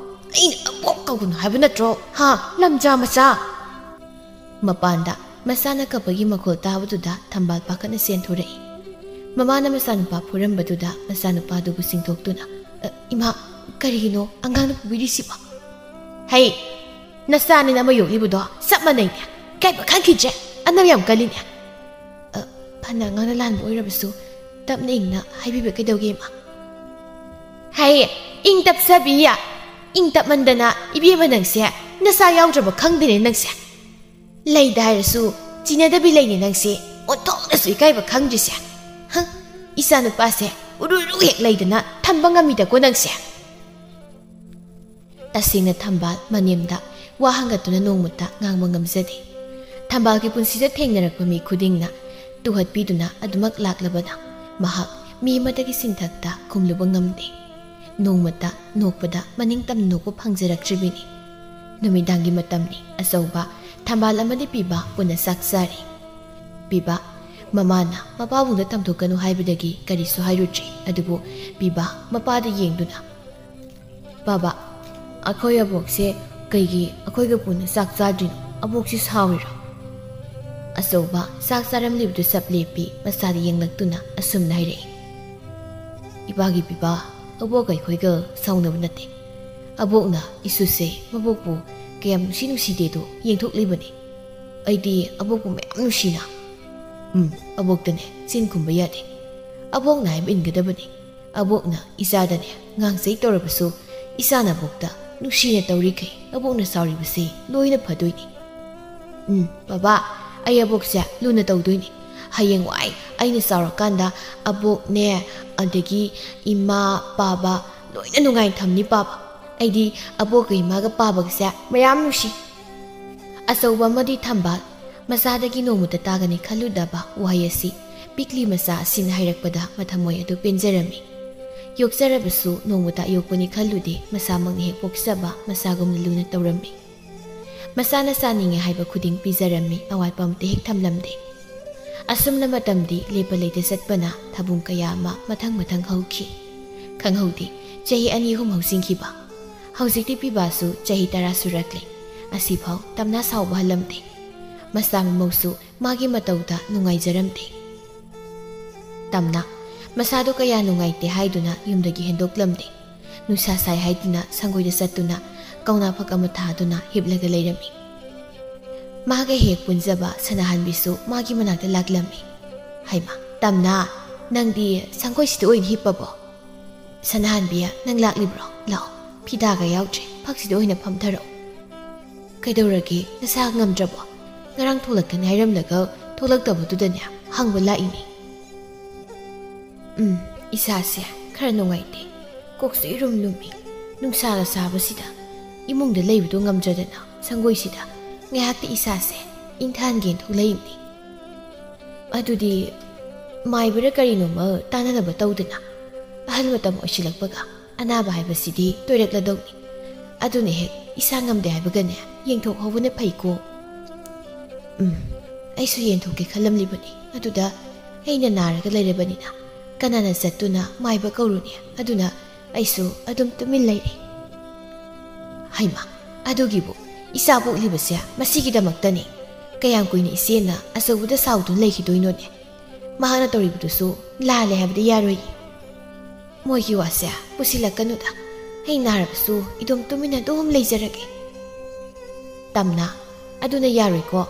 ꯑꯩꯅ ꯑꯕꯣꯛ ꯀꯧꯒꯅꯨ ꯍꯥꯏꯕ ꯅꯠꯇ꯭ꯔꯣ? ꯍꯥ, ꯂꯝꯖꯥ ꯃꯆꯥ"꯫ ꯃꯄꯥꯟꯗ ꯃꯆꯥꯅ ꯀꯞꯄꯒꯤ ꯃꯈꯣꯜ ꯇꯥꯕꯗꯨꯗ ꯊꯝꯕꯥꯜ ꯄꯥꯈꯠꯅ ꯆꯦꯟꯊꯣꯔꯛꯏ꯫ ꯃꯃꯥꯅ ꯃꯆꯥꯅꯨꯄꯥ ꯐꯨꯔꯝꯕꯗꯨꯗ ꯃꯆꯥꯅꯨꯄꯥꯗꯨꯕꯨ ꯆꯤꯡꯊꯣꯛꯇꯨꯅ, "ꯑ, ꯏꯃꯥ, ꯀꯔꯤꯒꯤꯅꯣ ꯑꯉꯥꯡꯅ ꯐꯨꯕꯤꯔꯤꯁꯤꯕꯣ?" "ꯍꯩ, ꯅꯆꯥꯅꯤꯅ ꯑꯃ ꯌꯣꯛꯂꯤꯕꯗꯣ ꯆꯞ ꯃꯥꯟꯅꯩꯅꯦ꯫ ꯀꯩꯕ ꯈꯪꯈꯤꯗ꯭ꯔꯦ? ꯑꯅꯧ ꯌꯥꯝ ꯀꯜꯂꯤꯅꯦ"꯫ "ꯑ, ꯐꯅ ꯑꯉꯥꯡꯅ ꯂꯥꯟꯕ ꯑꯣꯏꯔꯕꯁꯨ ꯇꯞꯅ ꯏꯪꯅ ꯍꯥꯏꯕꯤꯕ ꯀꯩꯗꯧꯒꯦ, ꯏꯃꯥ?" "ꯍꯩ, ꯏꯪ ꯇꯞꯆꯕꯤ, ꯏꯪ ꯇꯞꯃꯟꯗꯅ ꯏꯕꯦꯝꯃ ꯅꯪꯁꯦ ꯅꯆꯥ ꯌꯥꯎꯗ꯭ꯔꯕ ꯈꯪꯗꯦꯅꯦ ꯅꯪꯁꯦ꯫ ꯂꯩꯗ ꯍꯥꯏꯔꯁꯨ ꯆꯤꯟꯅꯗꯕꯤ ꯂꯩꯅꯦ ꯅꯪꯁꯦ, ꯑꯣꯟꯊꯣꯛꯅꯁꯨ ꯏꯀꯥꯏꯕ ꯈꯪꯗ꯭ꯔꯤꯁꯦ꯫ ꯍꯪ, ꯏꯆꯥ ꯅꯨꯄꯥꯁꯦ ꯎꯔꯨ ꯎꯔꯨ ꯍꯦꯛ ꯂꯩꯗꯅ ꯊꯝꯕ ꯉꯝꯃꯤꯗꯀꯣ ꯅꯪꯁꯦ"꯫ ꯇꯁꯦꯡꯅ ꯊꯝꯕꯥꯜ ꯃꯅꯦꯝꯗ ꯋꯥ ꯍꯪꯒꯠꯇꯨꯅ ꯅꯣꯡꯃꯇ ꯉꯥꯡꯕ ꯉꯝꯖꯗꯦ꯫ ꯊꯝꯕꯥꯜꯒꯤ ꯄꯨꯟꯁꯤꯗ ꯊꯦꯡꯅꯔꯛꯄ ꯃꯤ ꯈꯨꯗꯤꯡꯅ ꯇꯨꯍꯠꯄꯤꯗꯨꯅ ꯑꯗꯨꯃꯛ ꯂꯥꯛꯂꯕꯅ ꯃꯍꯥꯛ ꯃꯤ ꯑꯃꯗꯒꯤ ꯁꯤꯟꯊꯛꯇ ꯈꯨꯝꯂꯨꯕ ꯉꯝꯗꯦ꯫ ꯅꯣꯡꯃꯇ ꯅꯣꯛꯄꯗ ꯃꯅꯤꯡꯇꯝ ꯅꯣꯛꯄ ꯐꯪꯖꯔꯛꯇ꯭ꯔꯤꯕꯅꯤ꯫ ꯅꯨꯃꯤꯗꯥꯡꯒꯤ ꯃꯇꯝꯅꯤ꯫ ꯑꯆꯧꯕ ꯊꯝꯕꯥꯜ ꯑꯃꯗꯤ ꯄꯤꯕꯥ ꯄꯨꯟꯅ ꯆꯥꯛ ꯆꯥꯔꯤ꯫ ꯄꯤꯕꯥ ꯃꯃꯥꯅ ꯃꯄꯥꯕꯨꯡꯗ ꯇꯝꯊꯣꯛꯀꯅꯨ ꯍꯥꯏꯕꯗꯒꯤ ꯀꯔꯤꯁꯨ ꯍꯥꯏꯔꯨꯗ꯭ꯔꯤ, ꯑꯗꯨꯕꯨ ꯄꯤꯕꯥ ꯃꯄꯥꯗ ꯌꯦꯡꯗꯨꯅ, "ꯕꯥꯕꯥ, ꯑꯩꯈꯣꯏ ꯑꯕꯣꯛꯁꯦ ꯀꯩꯒꯤ ꯑꯩꯈꯣꯏꯒ ꯄꯨꯟꯅ ꯆꯥꯛ ꯆꯥꯗ꯭ꯔꯤꯅꯣ? ꯑꯕꯣꯛꯁꯤ ꯁꯥꯎꯔꯤꯔꯣ?" ꯑꯆꯧꯕ ꯆꯥꯛ ꯆꯥꯔꯝꯂꯤꯕꯗꯨ ꯆꯞ ꯂꯦꯞꯄꯤ, ꯃꯆꯥꯗ ꯌꯦꯡꯂꯛꯇꯨꯅ ꯑꯁꯨꯝꯅ ꯍꯥꯏꯔꯛꯏ, "ꯏꯄꯥꯒꯤ ꯄꯤꯕꯥ, ꯑꯕꯣꯛ ꯑꯩꯈꯣꯏꯒ ꯁꯥꯎꯅꯕ ꯅꯠꯇꯦ꯫ ꯑꯕꯣꯛꯅ ꯏꯁꯨꯁꯦ ꯃꯕꯣꯛꯄꯨ ꯀꯌꯥꯝ ꯅꯨꯡꯁꯤ ꯅꯨꯡꯁꯤꯗꯦꯗꯣ ꯌꯦꯡꯊꯣꯛꯂꯤꯕꯅꯤ꯫ ꯑꯩꯗꯤ ꯑꯕꯣꯛꯄꯨ ꯃꯌꯥꯝ ꯅꯨꯡꯁꯤꯅ꯫" ꯎꯝ, ꯑꯕꯣꯛꯇꯅꯦ ꯆꯤꯟ ꯈꯨꯝꯕ ꯌꯥꯗꯦ꯫ ꯑꯕꯣꯛꯅ ꯍꯥꯏꯕ ꯏꯟꯒꯗꯕꯅꯤ꯫ ꯑꯕꯣꯛꯅ ꯏꯆꯥꯗꯅꯦ ꯉꯥꯡꯖꯩ ꯇꯧꯔꯕꯁꯨ, ꯏꯆꯥꯅ ꯑꯕꯣꯛꯇ ꯅꯨꯡꯁꯤꯅ ꯇꯧꯔꯤꯈꯩ ꯑꯕꯣꯛꯅ ꯁꯥꯎꯔꯤꯕꯁꯤ ꯂꯣꯏꯅ ꯐꯗꯣꯏꯅꯤ꯫ ꯎꯝ, ꯕꯕꯥ, ꯑꯩ ꯑꯕꯣꯛꯁꯦ ꯂꯨꯅ ꯇꯧꯗꯣꯏꯅꯤ꯫ ꯍꯌꯦꯡꯋꯥꯏ ꯑꯩꯅ ꯆꯥꯎꯔꯀꯥꯟꯗ ꯑꯕꯣꯛꯅꯦ, ꯑꯗꯒꯤ ꯏꯃꯥ, ꯄꯥꯕ ꯂꯣꯏꯅ ꯅꯨꯡꯉꯥꯏꯅ ꯊꯝꯅꯤ ꯄꯥꯕ꯫ ꯑꯩꯗꯤ ꯑꯕꯣꯛꯀ ꯏꯃꯥꯒ ꯄꯥꯕꯒꯁꯦ ꯃꯌꯥꯝ ꯅꯨꯡꯁꯤ꯫ ꯑꯆꯧꯕ ꯑꯃꯗꯤ ꯊꯝꯕꯥꯜ ꯃꯆꯥꯗꯒꯤ ꯅꯣꯡꯃꯇ ꯇꯥꯒꯅꯤ ꯈꯜꯂꯨꯗꯕ ꯋꯥꯍꯩ ꯑꯁꯤ ꯄꯤꯛꯂꯤ ꯃꯆꯥ ꯑꯁꯤꯅ ꯍꯥꯏꯔꯛꯄꯗ ꯃꯊꯃꯣꯏ ꯑꯗꯨ ꯄꯦꯟꯖꯔꯝꯃꯤ꯫ ꯌꯣꯛꯆꯔꯕꯁꯨ ꯅꯣꯡꯃꯇ ꯌꯣꯛꯄꯅꯤ ꯈꯜꯂꯨꯗꯦ, ꯃꯁꯥꯃꯛꯅ ꯍꯦꯛ ꯄꯣꯛꯆꯕ ꯃꯆꯥꯒꯨꯝꯅ ꯂꯨꯅ ꯇꯧꯔꯝꯃꯤ꯫ ꯃꯆꯥꯅ ꯆꯥꯅꯤꯡꯉꯦ ꯍꯥꯏꯕ ꯈꯨꯗꯤꯡ ꯄꯤꯖꯔꯝꯃꯤ, ꯑꯋꯥꯠꯄ ꯑꯃꯠꯇ ꯍꯦꯛ ꯊꯝꯂꯝꯗꯦ꯫ ꯑꯁꯨꯝꯅ ꯃꯇꯝꯗꯤ ꯂꯦꯞꯄ ꯂꯩꯇ ꯆꯠꯄꯅ ꯊꯕꯨꯡ ꯀꯌꯥ ꯑꯃ ꯃꯊꯪ ꯃꯊꯪ ꯍꯧꯈꯤ꯫ ꯈꯪꯍꯧꯗꯦ, ꯆꯍꯤ ꯑꯅꯤ ꯑꯍꯨꯝ ꯍꯧꯖꯤꯟꯈꯤꯕ꯫ ꯍꯧꯖꯤꯛꯇꯤ ꯄꯤꯕꯥꯁꯨ ꯆꯍꯤ ꯇꯔꯥ ꯁꯨꯔꯛꯂꯦ꯫ ꯑꯁꯤꯐꯥꯎ ꯇꯝꯅꯥ ꯁꯥꯎꯕ ꯍꯜꯂꯝꯗꯦ꯫ ꯃꯆꯥ ꯃꯃꯧꯁꯨ ꯃꯥꯒꯤ ꯃꯇꯧꯗ ꯅꯨꯡꯉꯥꯏꯖꯔꯝꯗꯦ꯫ ꯇꯝꯅꯥ ꯃꯁꯥꯗꯣ ꯀꯌꯥ ꯅꯨꯡꯉꯥꯏꯇꯦ ꯍꯥꯏꯗꯨꯅ ꯌꯨꯝꯗꯒꯤ ꯍꯦꯟꯗꯣꯛꯂꯝꯗꯦ꯫ ꯅꯨꯡꯁꯥ ꯁꯥꯏ ꯍꯥꯏꯗꯨꯅ ꯁꯪꯒꯣꯏꯗ ꯆꯠꯇꯨꯅ ꯀꯧꯅꯥ ꯐꯛ ꯑꯃ ꯊꯥꯗꯨꯅ ꯍꯤꯞꯂꯒ ꯂꯩꯔꯝꯃꯤ꯫ ꯃꯥꯒ ꯍꯦꯛ ꯄꯨꯟꯖꯕ ꯁꯅꯥꯍꯟꯕꯤꯁꯨ ꯃꯥꯒꯤ ꯃꯅꯥꯛꯇ ꯂꯥꯛꯂꯝꯃꯤ꯫ "ꯍꯩꯃꯥ, ꯇꯝꯅꯥ, ꯅꯪꯗꯤ ꯁꯪꯒꯣꯏꯁꯤꯗ ꯑꯣꯏꯅ ꯍꯤꯞꯄꯕꯣ? ꯁꯅꯥꯍꯟꯕꯤ, ꯅꯪ ꯂꯥꯛꯂꯤꯕ꯭ꯔꯣ? ꯂꯥꯛꯑꯣ, ꯐꯤꯗꯥꯒ ꯌꯥꯎꯗ꯭ꯔꯦ, ꯐꯛꯁꯤꯗ ꯑꯣꯏꯅ ꯐꯝꯊꯔꯛꯑꯣ꯫ ꯀꯩꯗꯧꯔꯒꯦ? ꯅꯁꯥ ꯉꯝꯗ꯭ꯔꯕꯣ? ꯉꯔꯥꯡ ꯊꯣꯛꯂꯛꯀꯅꯤ ꯍꯥꯏꯔꯝꯂꯒ ꯊꯣꯛꯂꯛꯇꯕꯗꯨꯗꯅꯦ ꯍꯪꯕ ꯂꯥꯛꯏꯅꯤ꯫" "ꯎꯝ, ꯏꯁꯥꯁꯦ ꯈꯔ ꯅꯨꯡꯉꯥꯏꯇꯦ꯫ ꯀꯣꯛꯁꯨ ꯏꯔꯨꯝ ꯂꯨꯝꯃꯤ꯫ ꯅꯨꯡꯁꯥꯒ ꯁꯥꯕꯁꯤꯗ ꯏꯃꯨꯡꯗ ꯂꯩꯕꯗꯣ ꯉꯝꯗ꯭ꯔꯗꯅ ꯁꯪꯒꯣꯏꯁꯤꯗ ꯉꯥꯏꯍꯥꯛꯇꯤ ꯏꯁꯥꯁꯦ ꯏꯪꯊꯍꯟꯒꯦꯅ ꯊꯣꯛꯂꯛꯏꯕꯅꯤ꯫" "ꯑꯗꯨꯗꯤ ꯃꯥꯏꯕꯔ ꯀꯔꯤꯅꯣꯃ ꯇꯥꯟꯅꯅꯕ ꯇꯧꯗꯅ꯫ ꯑꯍꯜ ꯃꯇꯝ ꯑꯣꯏꯁꯤꯜꯂꯛꯄꯒ ꯑꯅꯥꯕ ꯍꯥꯏꯕꯁꯤꯗꯤ ꯇꯣꯏꯔꯛꯂꯗꯧꯅꯤ꯫ ꯑꯗꯨꯅ ꯍꯦꯛ ꯏꯁꯥ ꯉꯝꯗꯦ ꯍꯥꯏꯕꯒꯅꯦ ꯌꯦꯡꯊꯣꯛꯍꯧꯕꯅ ꯐꯩꯀꯣ꯫" "ꯎꯝ, ꯑꯩꯁꯨ ꯌꯦꯟꯊꯣꯛꯀꯦ ꯈꯜꯂꯝꯂꯤꯕꯅꯤ꯫ ꯑꯗꯨꯗ ꯑꯩꯅ ꯅꯥꯔꯒ ꯂꯩꯔꯕꯅꯤꯅ ꯀꯅꯥꯅ ꯆꯠꯇꯨꯅ ꯃꯥꯏꯕ ꯀꯧꯔꯨꯅꯤ? ꯑꯗꯨꯅ ꯑꯩꯁꯨ ꯑꯗꯨꯝ ꯇꯨꯃꯤꯟ ꯂꯩꯔꯦ꯫" "ꯍꯩꯃꯥ, ꯑꯗꯨꯒꯤꯕꯨ, ꯏꯆꯥ ꯄꯣꯛꯂꯤꯕꯁꯦ ꯃꯁꯤꯒꯤꯗꯃꯛꯇꯅꯤ꯫ ꯀꯌꯥꯝ ꯀꯨꯏꯅ ꯏꯆꯦꯅ ꯑꯆꯧꯕꯗ ꯁꯥꯎꯗꯨꯅ ꯂꯩꯈꯤꯗꯣꯏꯅꯣꯅꯦ? ꯃꯍꯥꯛꯅ ꯇꯧꯔꯤꯕꯗꯨꯁꯨ ꯂꯥꯜꯂꯦ ꯍꯥꯏꯕꯗꯤ ꯌꯥꯔꯣꯏ꯫" "ꯃꯣꯏꯒꯤ ꯋꯥꯁꯦ ꯄꯨꯁꯤꯜꯂꯛꯀꯅꯨꯗ꯫ ꯑꯩ ꯅꯥꯔꯕꯁꯨ ꯏꯗꯣꯝ ꯇꯨꯃꯤꯟꯅ ꯑꯗꯨꯝ ꯂꯩꯖꯔꯒꯦ꯫" "ꯇꯝꯅ, ꯑꯗꯨꯅ ꯌꯥꯔꯣꯏꯀꯣ꯫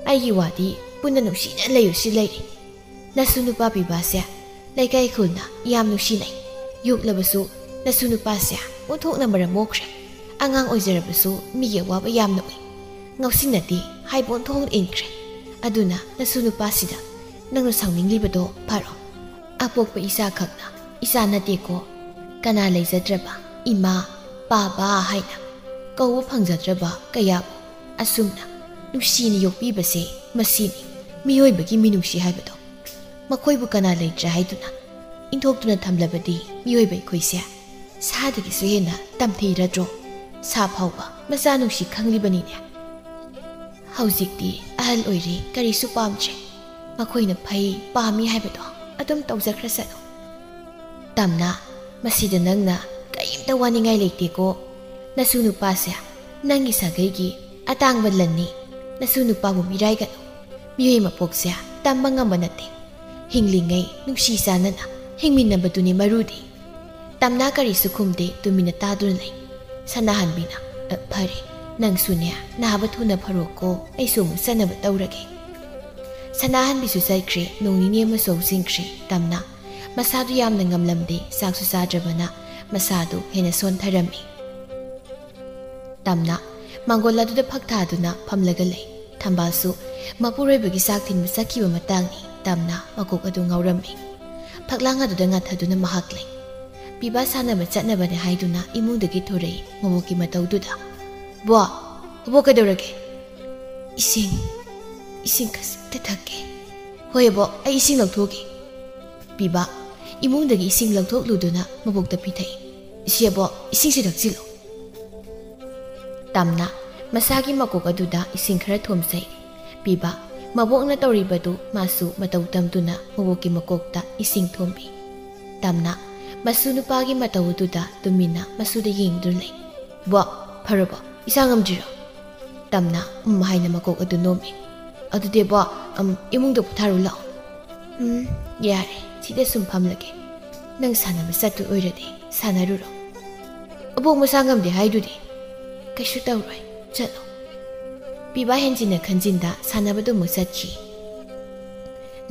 ꯑꯩꯒꯤ ꯋꯥꯗꯤ ꯄꯨꯟꯅ ꯅꯨꯡꯁꯤꯅ ꯂꯩꯌꯨ ꯁꯤ ꯂꯩꯔꯦ꯫ ꯅꯁꯨ ꯅꯨꯄꯥ ꯄꯤꯕꯥꯁꯦ ꯂꯩꯀꯥꯏ ꯈꯨꯜꯅ ꯌꯥꯝ ꯅꯨꯡꯁꯤꯅꯩ꯫ ꯌꯣꯛꯂꯕꯁꯨ ꯅꯁꯨ ꯅꯨꯄꯥꯁꯦ ꯑꯣꯟꯊꯣꯛꯅ ꯃꯔꯝ ꯃꯣꯛꯈ꯭ꯔꯦ꯫ ꯑꯉꯥꯡ ꯑꯣꯏꯖꯔꯕꯁꯨ ꯃꯤꯒꯤ ꯑꯋꯥꯕ ꯌꯥꯝꯅ ꯎꯏ꯫ ꯉꯥꯎꯁꯤꯟꯅꯗꯦ ꯍꯥꯏꯕ ꯑꯣꯟꯊꯣꯛꯅ ꯏꯟꯈ꯭ꯔꯦ꯫ ꯑꯗꯨꯅ ꯅꯁꯨ ꯅꯨꯄꯥꯁꯤꯗ ꯅꯪꯅ ꯁꯥꯎꯅꯤꯡꯂꯤꯕꯗꯣ ꯐꯔꯣ꯫ ꯑꯄꯣꯛꯄ ꯏꯆꯥꯈꯛꯅ ꯏꯆꯥ ꯅꯠꯇꯦꯀꯣ꯫ ꯀꯅꯥ ꯂꯩꯖꯗ꯭ꯔꯕ ꯏꯃꯥ, ꯄꯥꯕ ꯍꯥꯏꯅ ꯀꯧꯕ ꯐꯪꯖꯗ꯭ꯔꯕ ꯀꯌꯥꯕꯨ ꯑꯁꯨꯝꯅ ꯅꯨꯡꯁꯤꯅ ꯌꯣꯛꯄꯤꯕꯁꯦ, ꯃꯁꯤꯅꯤ ꯃꯤꯑꯣꯏꯕꯒꯤ ꯃꯤꯅꯨꯡꯁꯤ ꯍꯥꯏꯕꯗꯣ꯫ ꯃꯈꯣꯏꯕꯨ ꯀꯅꯥ ꯂꯩꯇ꯭ꯔꯦ ꯍꯥꯏꯗꯨꯅ ꯏꯟꯊꯣꯛꯇꯨꯅ ꯊꯝꯂꯕꯗꯤ ꯃꯤꯑꯣꯏꯕ ꯑꯩꯈꯣꯏꯁꯦ ꯁꯥꯗꯒꯤꯁꯨ ꯍꯦꯟꯅ ꯇꯝꯊꯤꯔꯗ꯭ꯔꯣ? ꯁꯥ ꯐꯥꯎꯕ ꯃꯆꯥ ꯅꯨꯡꯁꯤ ꯈꯪꯂꯤꯕꯅꯤꯅꯦ꯫" "ꯍꯧꯖꯤꯛꯇꯤ ꯑꯍꯜ ꯑꯣꯏꯔꯦ, ꯀꯔꯤꯁꯨ ꯄꯥꯝꯗ꯭ꯔꯦ꯫ ꯃꯈꯣꯏꯅ ꯐꯩ, ꯄꯥꯝꯃꯤ ꯍꯥꯏꯕꯗꯣ ꯑꯗꯨꯝ ꯇꯧꯖꯈ꯭ꯔꯁꯅꯨ꯫" "ꯇꯝꯅ, ꯃꯁꯤꯗ ꯅꯪꯅ ꯀꯔꯤꯝꯇ ꯋꯥꯅꯤꯡꯉꯥꯏ ꯂꯩꯇꯦꯀꯣ꯫ ꯅꯁꯨ ꯅꯨꯄꯥꯁꯦ ꯅꯪꯒꯤ ꯁꯥꯒꯩꯒꯤ ꯑꯇꯥꯡꯕ ꯂꯟꯅꯤ꯫ ꯅꯁꯨ ꯅꯨꯄꯥꯕꯨ ꯃꯤꯔꯥꯏꯒꯅꯨ꯫ ꯃꯤꯑꯣꯏ ꯃꯄꯣꯛꯁꯦ ꯇꯝꯕ ꯉꯝꯕ ꯅꯠꯇꯦ꯫ ꯍꯤꯡꯂꯤꯉꯩ ꯅꯨꯡꯁꯤ ꯆꯥꯟꯅꯅ ꯍꯤꯡꯃꯤꯟꯅꯕꯗꯨꯅꯤ ꯃꯔꯨꯗꯤ꯫" ꯇꯝꯅ ꯀꯔꯤꯁꯨ ꯈꯨꯝꯗꯦ, ꯇꯨꯃꯤꯟꯅ ꯇꯥꯗꯨꯅ ꯂꯩ꯫ ꯁꯅꯥꯍꯟꯕꯤꯅ, "ꯑ, ꯐꯔꯦ, ꯅꯪꯁꯨꯅꯦ ꯅꯥꯕ ꯊꯨꯅ ꯐꯔꯣꯀꯣ, ꯑꯩꯁꯨ ꯑꯃꯨꯛ ꯆꯠꯅꯕ ꯇꯧꯔꯒꯦ꯫" ꯁꯅꯥꯍꯟꯕꯤꯁꯨ ꯆꯠꯈ꯭ꯔꯦ꯫ ꯅꯣꯡ ꯅꯤꯅꯤ ꯑꯃꯁꯨ ꯍꯧꯖꯤꯟꯈ꯭ꯔꯦ꯫ ꯇꯝꯅ ꯃꯁꯥꯗꯨ ꯌꯥꯝꯅ ꯉꯝꯂꯝꯗꯦ, ꯆꯥꯛꯁꯨ ꯆꯥꯗ꯭ꯔꯕꯅ ꯃꯁꯥꯗꯨ ꯍꯦꯟꯅ ꯁꯣꯟꯊꯔꯝꯃꯤ꯫ ꯇꯝꯅ ꯃꯥꯡꯒꯣꯜ ꯑꯗꯨꯗ ꯐꯛ ꯊꯥꯗꯨꯅ ꯐꯝꯂꯒ ꯂꯩ꯫ ꯊꯝꯕꯥꯜꯁꯨ ꯃꯄꯨꯔꯣꯏꯕꯒꯤ ꯆꯥꯛ ꯊꯤꯟꯕ ꯆꯠꯈꯤꯕ ꯃꯇꯥꯡꯅꯤ꯫ ꯇꯝꯅ ꯃꯀꯣꯛ ꯑꯗꯨ ꯉꯥꯎꯔꯝꯃꯤ꯫ ꯐꯛꯂꯥꯡ ꯑꯗꯨꯗ ꯉꯥꯊꯗꯨꯅ ꯃꯍꯥꯛ ꯂꯩ꯫ ꯄꯤꯕꯥ ꯁꯥꯟꯅꯕ ꯆꯠꯅꯕꯅꯦ ꯍꯥꯏꯗꯨꯅ ꯏꯃꯨꯡꯗꯒꯤ ꯊꯣꯔꯛꯏ ꯃꯕꯣꯛꯀꯤ ꯃꯇꯧꯗꯨꯗ꯫ "ꯕꯣ, ꯕꯣ, ꯀꯩꯗꯧꯔꯒꯦ?" "ꯏꯁꯤꯡ, ꯏꯁꯤꯡ ꯈꯖꯤꯛꯇ ꯊꯛꯀꯦ꯫" "ꯍꯣꯏ ꯑꯕꯣ, ꯑꯩ ꯏꯁꯤꯡ ꯂꯧꯊꯣꯛꯀꯦ꯫" ꯄꯤꯕꯥ ꯏꯃꯨꯡꯗꯒꯤ ꯏꯁꯤꯡ ꯂꯧꯊꯣꯛꯂꯨꯗꯨꯅ ꯃꯕꯣꯛꯇ ꯄꯤꯊꯛꯏ꯫ "ꯏꯆꯦ ꯑꯕꯣ, ꯏꯁꯤꯡꯁꯤ ꯊꯛꯆꯤꯜꯂꯨ꯫" ꯇꯝꯅ ꯃꯁꯥꯒꯤ ꯃꯀꯣꯛ ꯑꯗꯨꯗ ꯏꯁꯤꯡ ꯈꯔ ꯊꯣꯝꯖꯩ꯫ ꯄꯤꯕ, ꯃꯕꯣꯛꯅ ꯇꯧꯔꯤꯕꯗꯨ ꯃꯥꯁꯨ ꯃꯇꯧ ꯇꯝꯗꯨꯅ ꯃꯕꯣꯛꯀꯤ ꯃꯀꯣꯛꯇ ꯏꯁꯤꯡ ꯊꯣꯝꯕꯤ꯫ ꯇꯝꯅ, ꯃꯁꯨ ꯅꯨꯄꯥꯒꯤ ꯃꯇꯧ ꯑꯗꯨꯗ ꯇꯨꯃꯤꯟꯅ ꯃꯁꯨꯗ ꯌꯦꯡꯗꯨꯅ ꯂꯩ꯫ "ꯕꯣ, ꯐꯔꯕꯣ? ꯏꯁꯥ ꯉꯝꯗ꯭ꯔꯤꯔꯣ?" ꯇꯝꯅ "ꯎꯝ" ꯍꯥꯏꯅ ꯃꯀꯣꯛ ꯑꯗꯨ ꯅꯣꯝꯃꯤ꯫ "ꯑꯗꯨꯗꯤ ꯕꯣ, ꯎꯝ, ꯏꯃꯨꯡꯗ ꯄꯣꯊꯥꯔꯨ ꯂꯥꯛꯑꯣ꯫" "ꯎꯝ, ꯌꯥꯔꯦ, ꯁꯤꯗ ꯁꯨꯝ ꯐꯝꯂꯒꯦ꯫ ꯅꯪ ꯁꯥꯟꯅꯕ ꯆꯠꯇꯣꯏ ꯑꯣꯏꯔꯗꯤ ꯁꯥꯟꯅꯔꯨꯔꯣ꯫ ꯑꯕꯣꯛ ꯃꯁꯥ ꯉꯝꯗꯦ ꯍꯥꯏꯗꯨꯗꯤ?" "ꯀꯩꯁꯨ ꯇꯧꯔꯣꯏ, ꯆꯠꯂꯣ꯫" ꯄꯤꯕꯥ ꯍꯦꯟꯖꯤꯟꯅ ꯈꯟꯖꯤꯟꯗ ꯁꯥꯟꯅꯕꯗꯨ ꯑꯃꯨꯛ ꯆꯠꯈꯤ꯫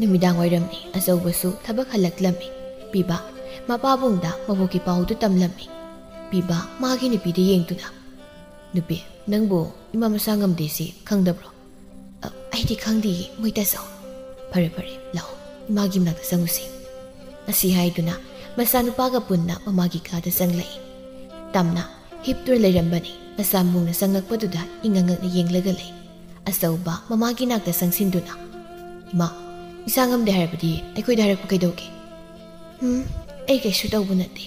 ꯅꯨꯃꯤꯗꯥꯡ ꯋꯥꯏꯔꯝꯅꯤ, ꯑꯆꯧꯕꯁꯨ ꯊꯕꯛ ꯍꯜꯂꯛꯂꯝꯃꯤ꯫ ꯄꯤꯕꯥ ꯃꯄꯥꯕꯨꯡꯗ ꯃꯕꯣꯛꯀꯤ ꯄꯥꯎꯗꯨ ꯇꯝꯂꯝꯃꯤ꯫ ꯄꯤꯕꯥ ꯃꯥꯒꯤ ꯅꯨꯄꯤꯗ ꯌꯦꯡꯗꯨꯅ, "ꯅꯨꯄꯤ, ꯅꯪꯕꯨ ꯏꯃꯥ ꯃꯁꯥ ꯉꯝꯗꯦꯁꯤ ꯈꯪꯗꯕ꯭ꯔꯣ?" "ꯑ, ꯑꯩꯗꯤ ꯈꯪꯗꯤꯌꯦ, ꯃꯣꯏ ꯇꯥꯆꯧ꯫" "ꯐꯔꯦ, ꯐꯔꯦ, ꯂꯥꯛꯑꯣ, ꯏꯃꯥꯒꯤ ꯃꯅꯥꯛꯇ ꯆꯪꯉꯨꯁꯤ꯫" ꯑꯁꯤ ꯍꯥꯏꯗꯨꯅ ꯃꯆꯥꯅꯨꯄꯥꯒ ꯄꯨꯟꯅ ꯃꯃꯥꯒꯤ ꯀꯥꯗ ꯆꯪꯂꯛꯏ꯫ ꯇꯝꯅ ꯍꯤꯞꯇꯨꯅ ꯂꯩꯔꯝꯕꯅꯤ꯫ ꯃꯆꯥ ꯃꯨꯡꯅ ꯆꯪꯂꯛꯄꯗꯨꯗ ꯏꯉꯛ ꯉꯛꯅ ꯌꯦꯡꯂꯒ ꯂꯩ꯫ ꯑꯆꯧꯕ ꯃꯃꯥꯒꯤ ꯅꯥꯛꯇ ꯆꯪꯁꯤꯟꯗꯨꯅ, "ꯏꯃꯥ, ꯏꯁꯥ ꯉꯝꯗꯦ ꯍꯥꯏꯔꯕꯗꯤ ꯑꯩꯈꯣꯏꯗ ꯍꯥꯏꯔꯛꯄ ꯀꯩꯗꯧꯒꯦ?" "ꯎꯝ, ꯑꯩ ꯀꯩꯁꯨ ꯇꯧꯕ ꯅꯠꯇꯦ꯫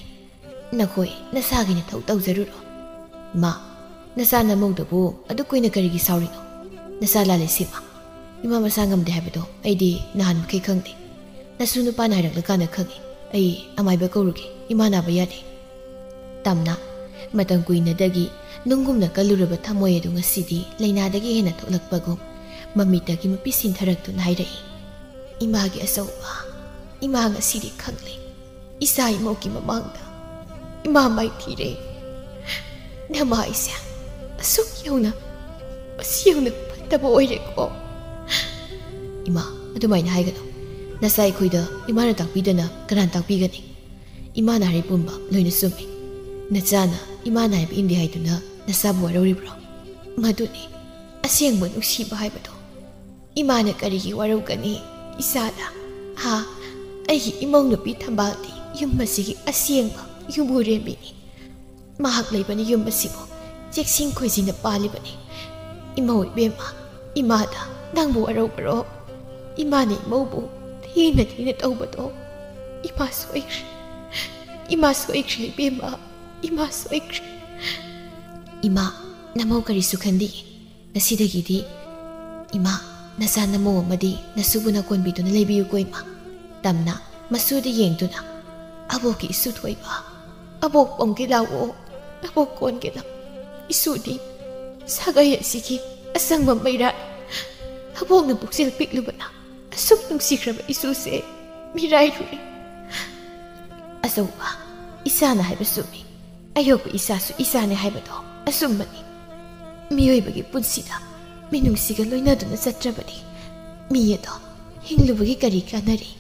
ꯅꯈꯣꯏ ꯅꯁꯥꯒꯤ ꯅꯊꯧ ꯇꯧꯖꯔꯨꯔꯣ꯫" "ꯏꯃꯥ, ꯅꯆꯥ ꯅꯃꯧꯗꯕꯨ ꯑꯗꯨꯛ ꯀꯨꯏꯅ ꯀꯔꯤꯒꯤ ꯁꯥꯎꯔꯤꯅꯣ? ꯅꯆꯥ ꯂꯥꯜꯂꯦ ꯁꯤꯃ꯫ ꯏꯃꯥ ꯃꯁꯥ ꯉꯝꯗꯦ ꯍꯥꯏꯕꯗꯣ ꯑꯩꯗꯤ ꯅꯍꯥꯟ ꯃꯈꯩ ꯈꯪꯗꯦ꯫ ꯅꯁꯨ ꯅꯨꯄꯥꯅ ꯍꯥꯏꯔꯛꯂꯀꯥꯟꯗ ꯈꯪꯉꯤ꯫ ꯑꯩ ꯑꯃꯥꯏꯕ ꯀꯧꯔꯨꯒꯦ, ꯏꯃꯥ ꯅꯥꯕ ꯌꯥꯗꯦ꯫" ꯇꯝꯅ ꯃꯇꯝ ꯀꯨꯏꯅꯗꯒꯤ ꯅꯨꯡꯒꯨꯝꯅ ꯀꯜꯂꯨꯔꯕ ꯊꯃꯣꯏ ꯑꯗꯨ ꯉꯁꯤꯗꯤ ꯂꯥꯏꯅꯥꯗꯒꯤ ꯍꯦꯟꯅ ꯊꯣꯛꯂꯛꯄꯒꯨꯝ ꯃꯃꯤꯠꯇꯒꯤ ꯃꯄꯤ ꯁꯤꯟꯊꯔꯛꯇꯨꯅ ꯍꯥꯏꯔꯛꯏ, "ꯏꯃꯥꯒꯤ ꯑꯆꯧꯕ, ꯏꯃꯥ ꯉꯁꯤꯗꯤ ꯈꯪꯂꯦ꯫ ꯏꯆꯥ ꯏꯃꯧꯒꯤ ꯃꯃꯥꯡꯗ ꯏꯃꯥ ꯃꯥꯏꯊꯤꯔꯦ꯫ ꯅꯃꯥ ꯑꯩꯁꯦ ꯑꯁꯨꯛ ꯌꯧꯅ, ꯑꯁꯤ ꯌꯧꯅ ꯐꯠꯇꯕ ꯑꯣꯏꯔꯦꯀꯣ꯫" "ꯏꯃꯥ, ꯑꯗꯨꯃꯥꯏꯅ ꯍꯥꯏꯒꯅꯨ꯫ ꯅꯆꯥ ꯑꯩꯈꯣꯏꯗ ꯏꯃꯥꯅ ꯇꯥꯛꯄꯤꯗꯅ ꯀꯅꯥꯅ ꯇꯥꯛꯄꯤꯒꯅꯤ? ꯏꯃꯥꯅ ꯍꯥꯏꯔꯤ ꯄꯨꯝꯕ ꯂꯣꯏꯅ ꯆꯨꯝꯃꯤ꯫ ꯅꯆꯥꯅ ꯏꯃꯥꯅ ꯍꯥꯏꯕ ꯏꯟꯗꯦ ꯍꯥꯏꯗꯨꯅ ꯅꯆꯥꯕꯨ ꯋꯥꯔꯧꯔꯤꯕ꯭ꯔꯣ? ꯃꯗꯨꯅꯤ ꯑꯁꯦꯡꯕ ꯅꯨꯡꯁꯤꯕ ꯍꯥꯏꯕꯗꯣ꯫ ꯏꯃꯥꯅ ꯀꯔꯤꯒꯤ ꯋꯥꯔꯧꯒꯅꯤ ꯏꯆꯥꯗ? ꯍꯥ? ꯑꯩꯒꯤ ꯏꯃꯧ ꯅꯨꯄꯤ ꯊꯝꯕꯥꯜꯗꯤ ꯌꯨꯝ ꯑꯁꯤꯒꯤ ꯑꯁꯦꯡꯕ ꯌꯨꯝꯕꯨꯔꯦꯝꯕꯤꯅꯤ꯫ ꯃꯍꯥꯛ ꯂꯩꯕꯅ ꯌꯨꯝ ꯑꯁꯤꯕꯨ ꯆꯦꯛꯁꯤꯟ ꯈꯣꯏꯖꯤꯟꯅ ꯄꯥꯜꯂꯤꯕꯅꯤ꯫ ꯏꯃꯧ ꯏꯕꯦꯝꯃ, ꯏꯃꯥꯗ ꯅꯪꯕꯨ ꯋꯥꯔꯧꯕꯔꯣ? ꯏꯃꯥꯅ ꯏꯃꯧꯕꯨ ꯊꯤꯅ ꯊꯤꯅ ꯇꯧꯕꯗꯣ ꯏꯃꯥ ꯁꯣꯏꯈ꯭ꯔꯦ꯫ ꯏꯃꯥ ꯁꯣꯏꯈ꯭ꯔꯦ ꯏꯕꯦꯝꯃ, ꯏꯃꯥ ꯁꯣꯏꯈ꯭ꯔꯦ꯫" "ꯏꯃꯥ, ꯅꯃꯧ ꯀꯔꯤꯁꯨ ꯈꯟꯗꯦ꯫ ꯉꯁꯤꯗꯒꯤꯗꯤ ꯏꯃꯥ, "ꯅꯆꯥ ꯅꯃꯧ ꯑꯃꯗꯤ ꯅꯁꯨꯕꯨ ꯅꯀꯣꯟꯕꯤꯗꯨꯅ ꯂꯩꯕꯤꯌꯨꯀꯣ ꯏꯃꯥ"꯫ ꯇꯝꯅ ꯃꯁꯨꯗ ꯌꯦꯡꯗꯨꯅ, "ꯑꯕꯣꯛꯀꯤ ꯏꯁꯨ ꯊꯣꯏꯕ, ꯑꯕꯣꯛ ꯄꯣꯡꯒꯦ ꯂꯥꯛꯑꯣ, ꯑꯕꯣꯛ ꯀꯣꯟꯒꯦ ꯂꯥꯛꯑꯣ꯫ ꯏꯁꯨꯗꯤ ꯁꯥꯒꯩ ꯑꯁꯤꯒꯤ ꯑꯁꯪꯕ ꯃꯩꯔꯥ꯫ ꯑꯕꯣꯛꯅ ꯄꯨꯛꯆꯦꯜ ꯄꯤꯛꯂꯨꯕꯅ ꯑꯁꯨꯛ ꯅꯨꯡꯁꯤꯈ꯭ꯔꯕ ꯏꯁꯨꯁꯦ ꯃꯤꯔꯥꯏꯔꯨꯔꯦ"꯫ ꯑꯆꯧꯕ, ꯏꯆꯥꯅ ꯍꯥꯏꯕ ꯆꯨꯝꯃꯤ꯫ ꯑꯌꯣꯛꯄ ꯏꯆꯥꯁꯨ ꯏꯆꯥꯅꯦ ꯍꯥꯏꯕꯗꯣ ꯑꯆꯨꯝꯕꯅꯤ꯫ ꯃꯤꯑꯣꯏꯕꯒꯤ ꯄꯨꯟꯁꯤꯗ ꯃꯤꯅꯨꯡꯁꯤꯒ ꯂꯣꯏꯅꯗꯨꯅ ꯆꯠꯇ꯭ꯔꯕꯗꯤ ꯃꯤ ꯑꯗꯣ ꯍꯤꯡꯂꯨꯕꯒꯤ ꯀꯔꯤ ꯀꯥꯟꯅꯔꯤ?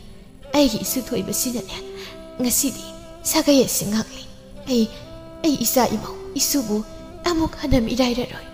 ꯑꯩꯒꯤ ꯏꯁꯨ ꯊꯣꯏꯕꯁꯤꯅꯅꯦ ꯉꯁꯤꯗꯤ ꯁꯥꯒꯩ ꯑꯁꯤ ꯉꯥꯛꯂꯤ꯫ ꯑꯩ, ꯑꯩ ꯏꯆꯥ ꯏꯃꯧ ꯏꯁꯨꯕꯨ ꯑꯃꯨꯛ ꯍꯟꯅ ꯃꯤꯔꯥꯏꯔꯔꯣꯏ꯫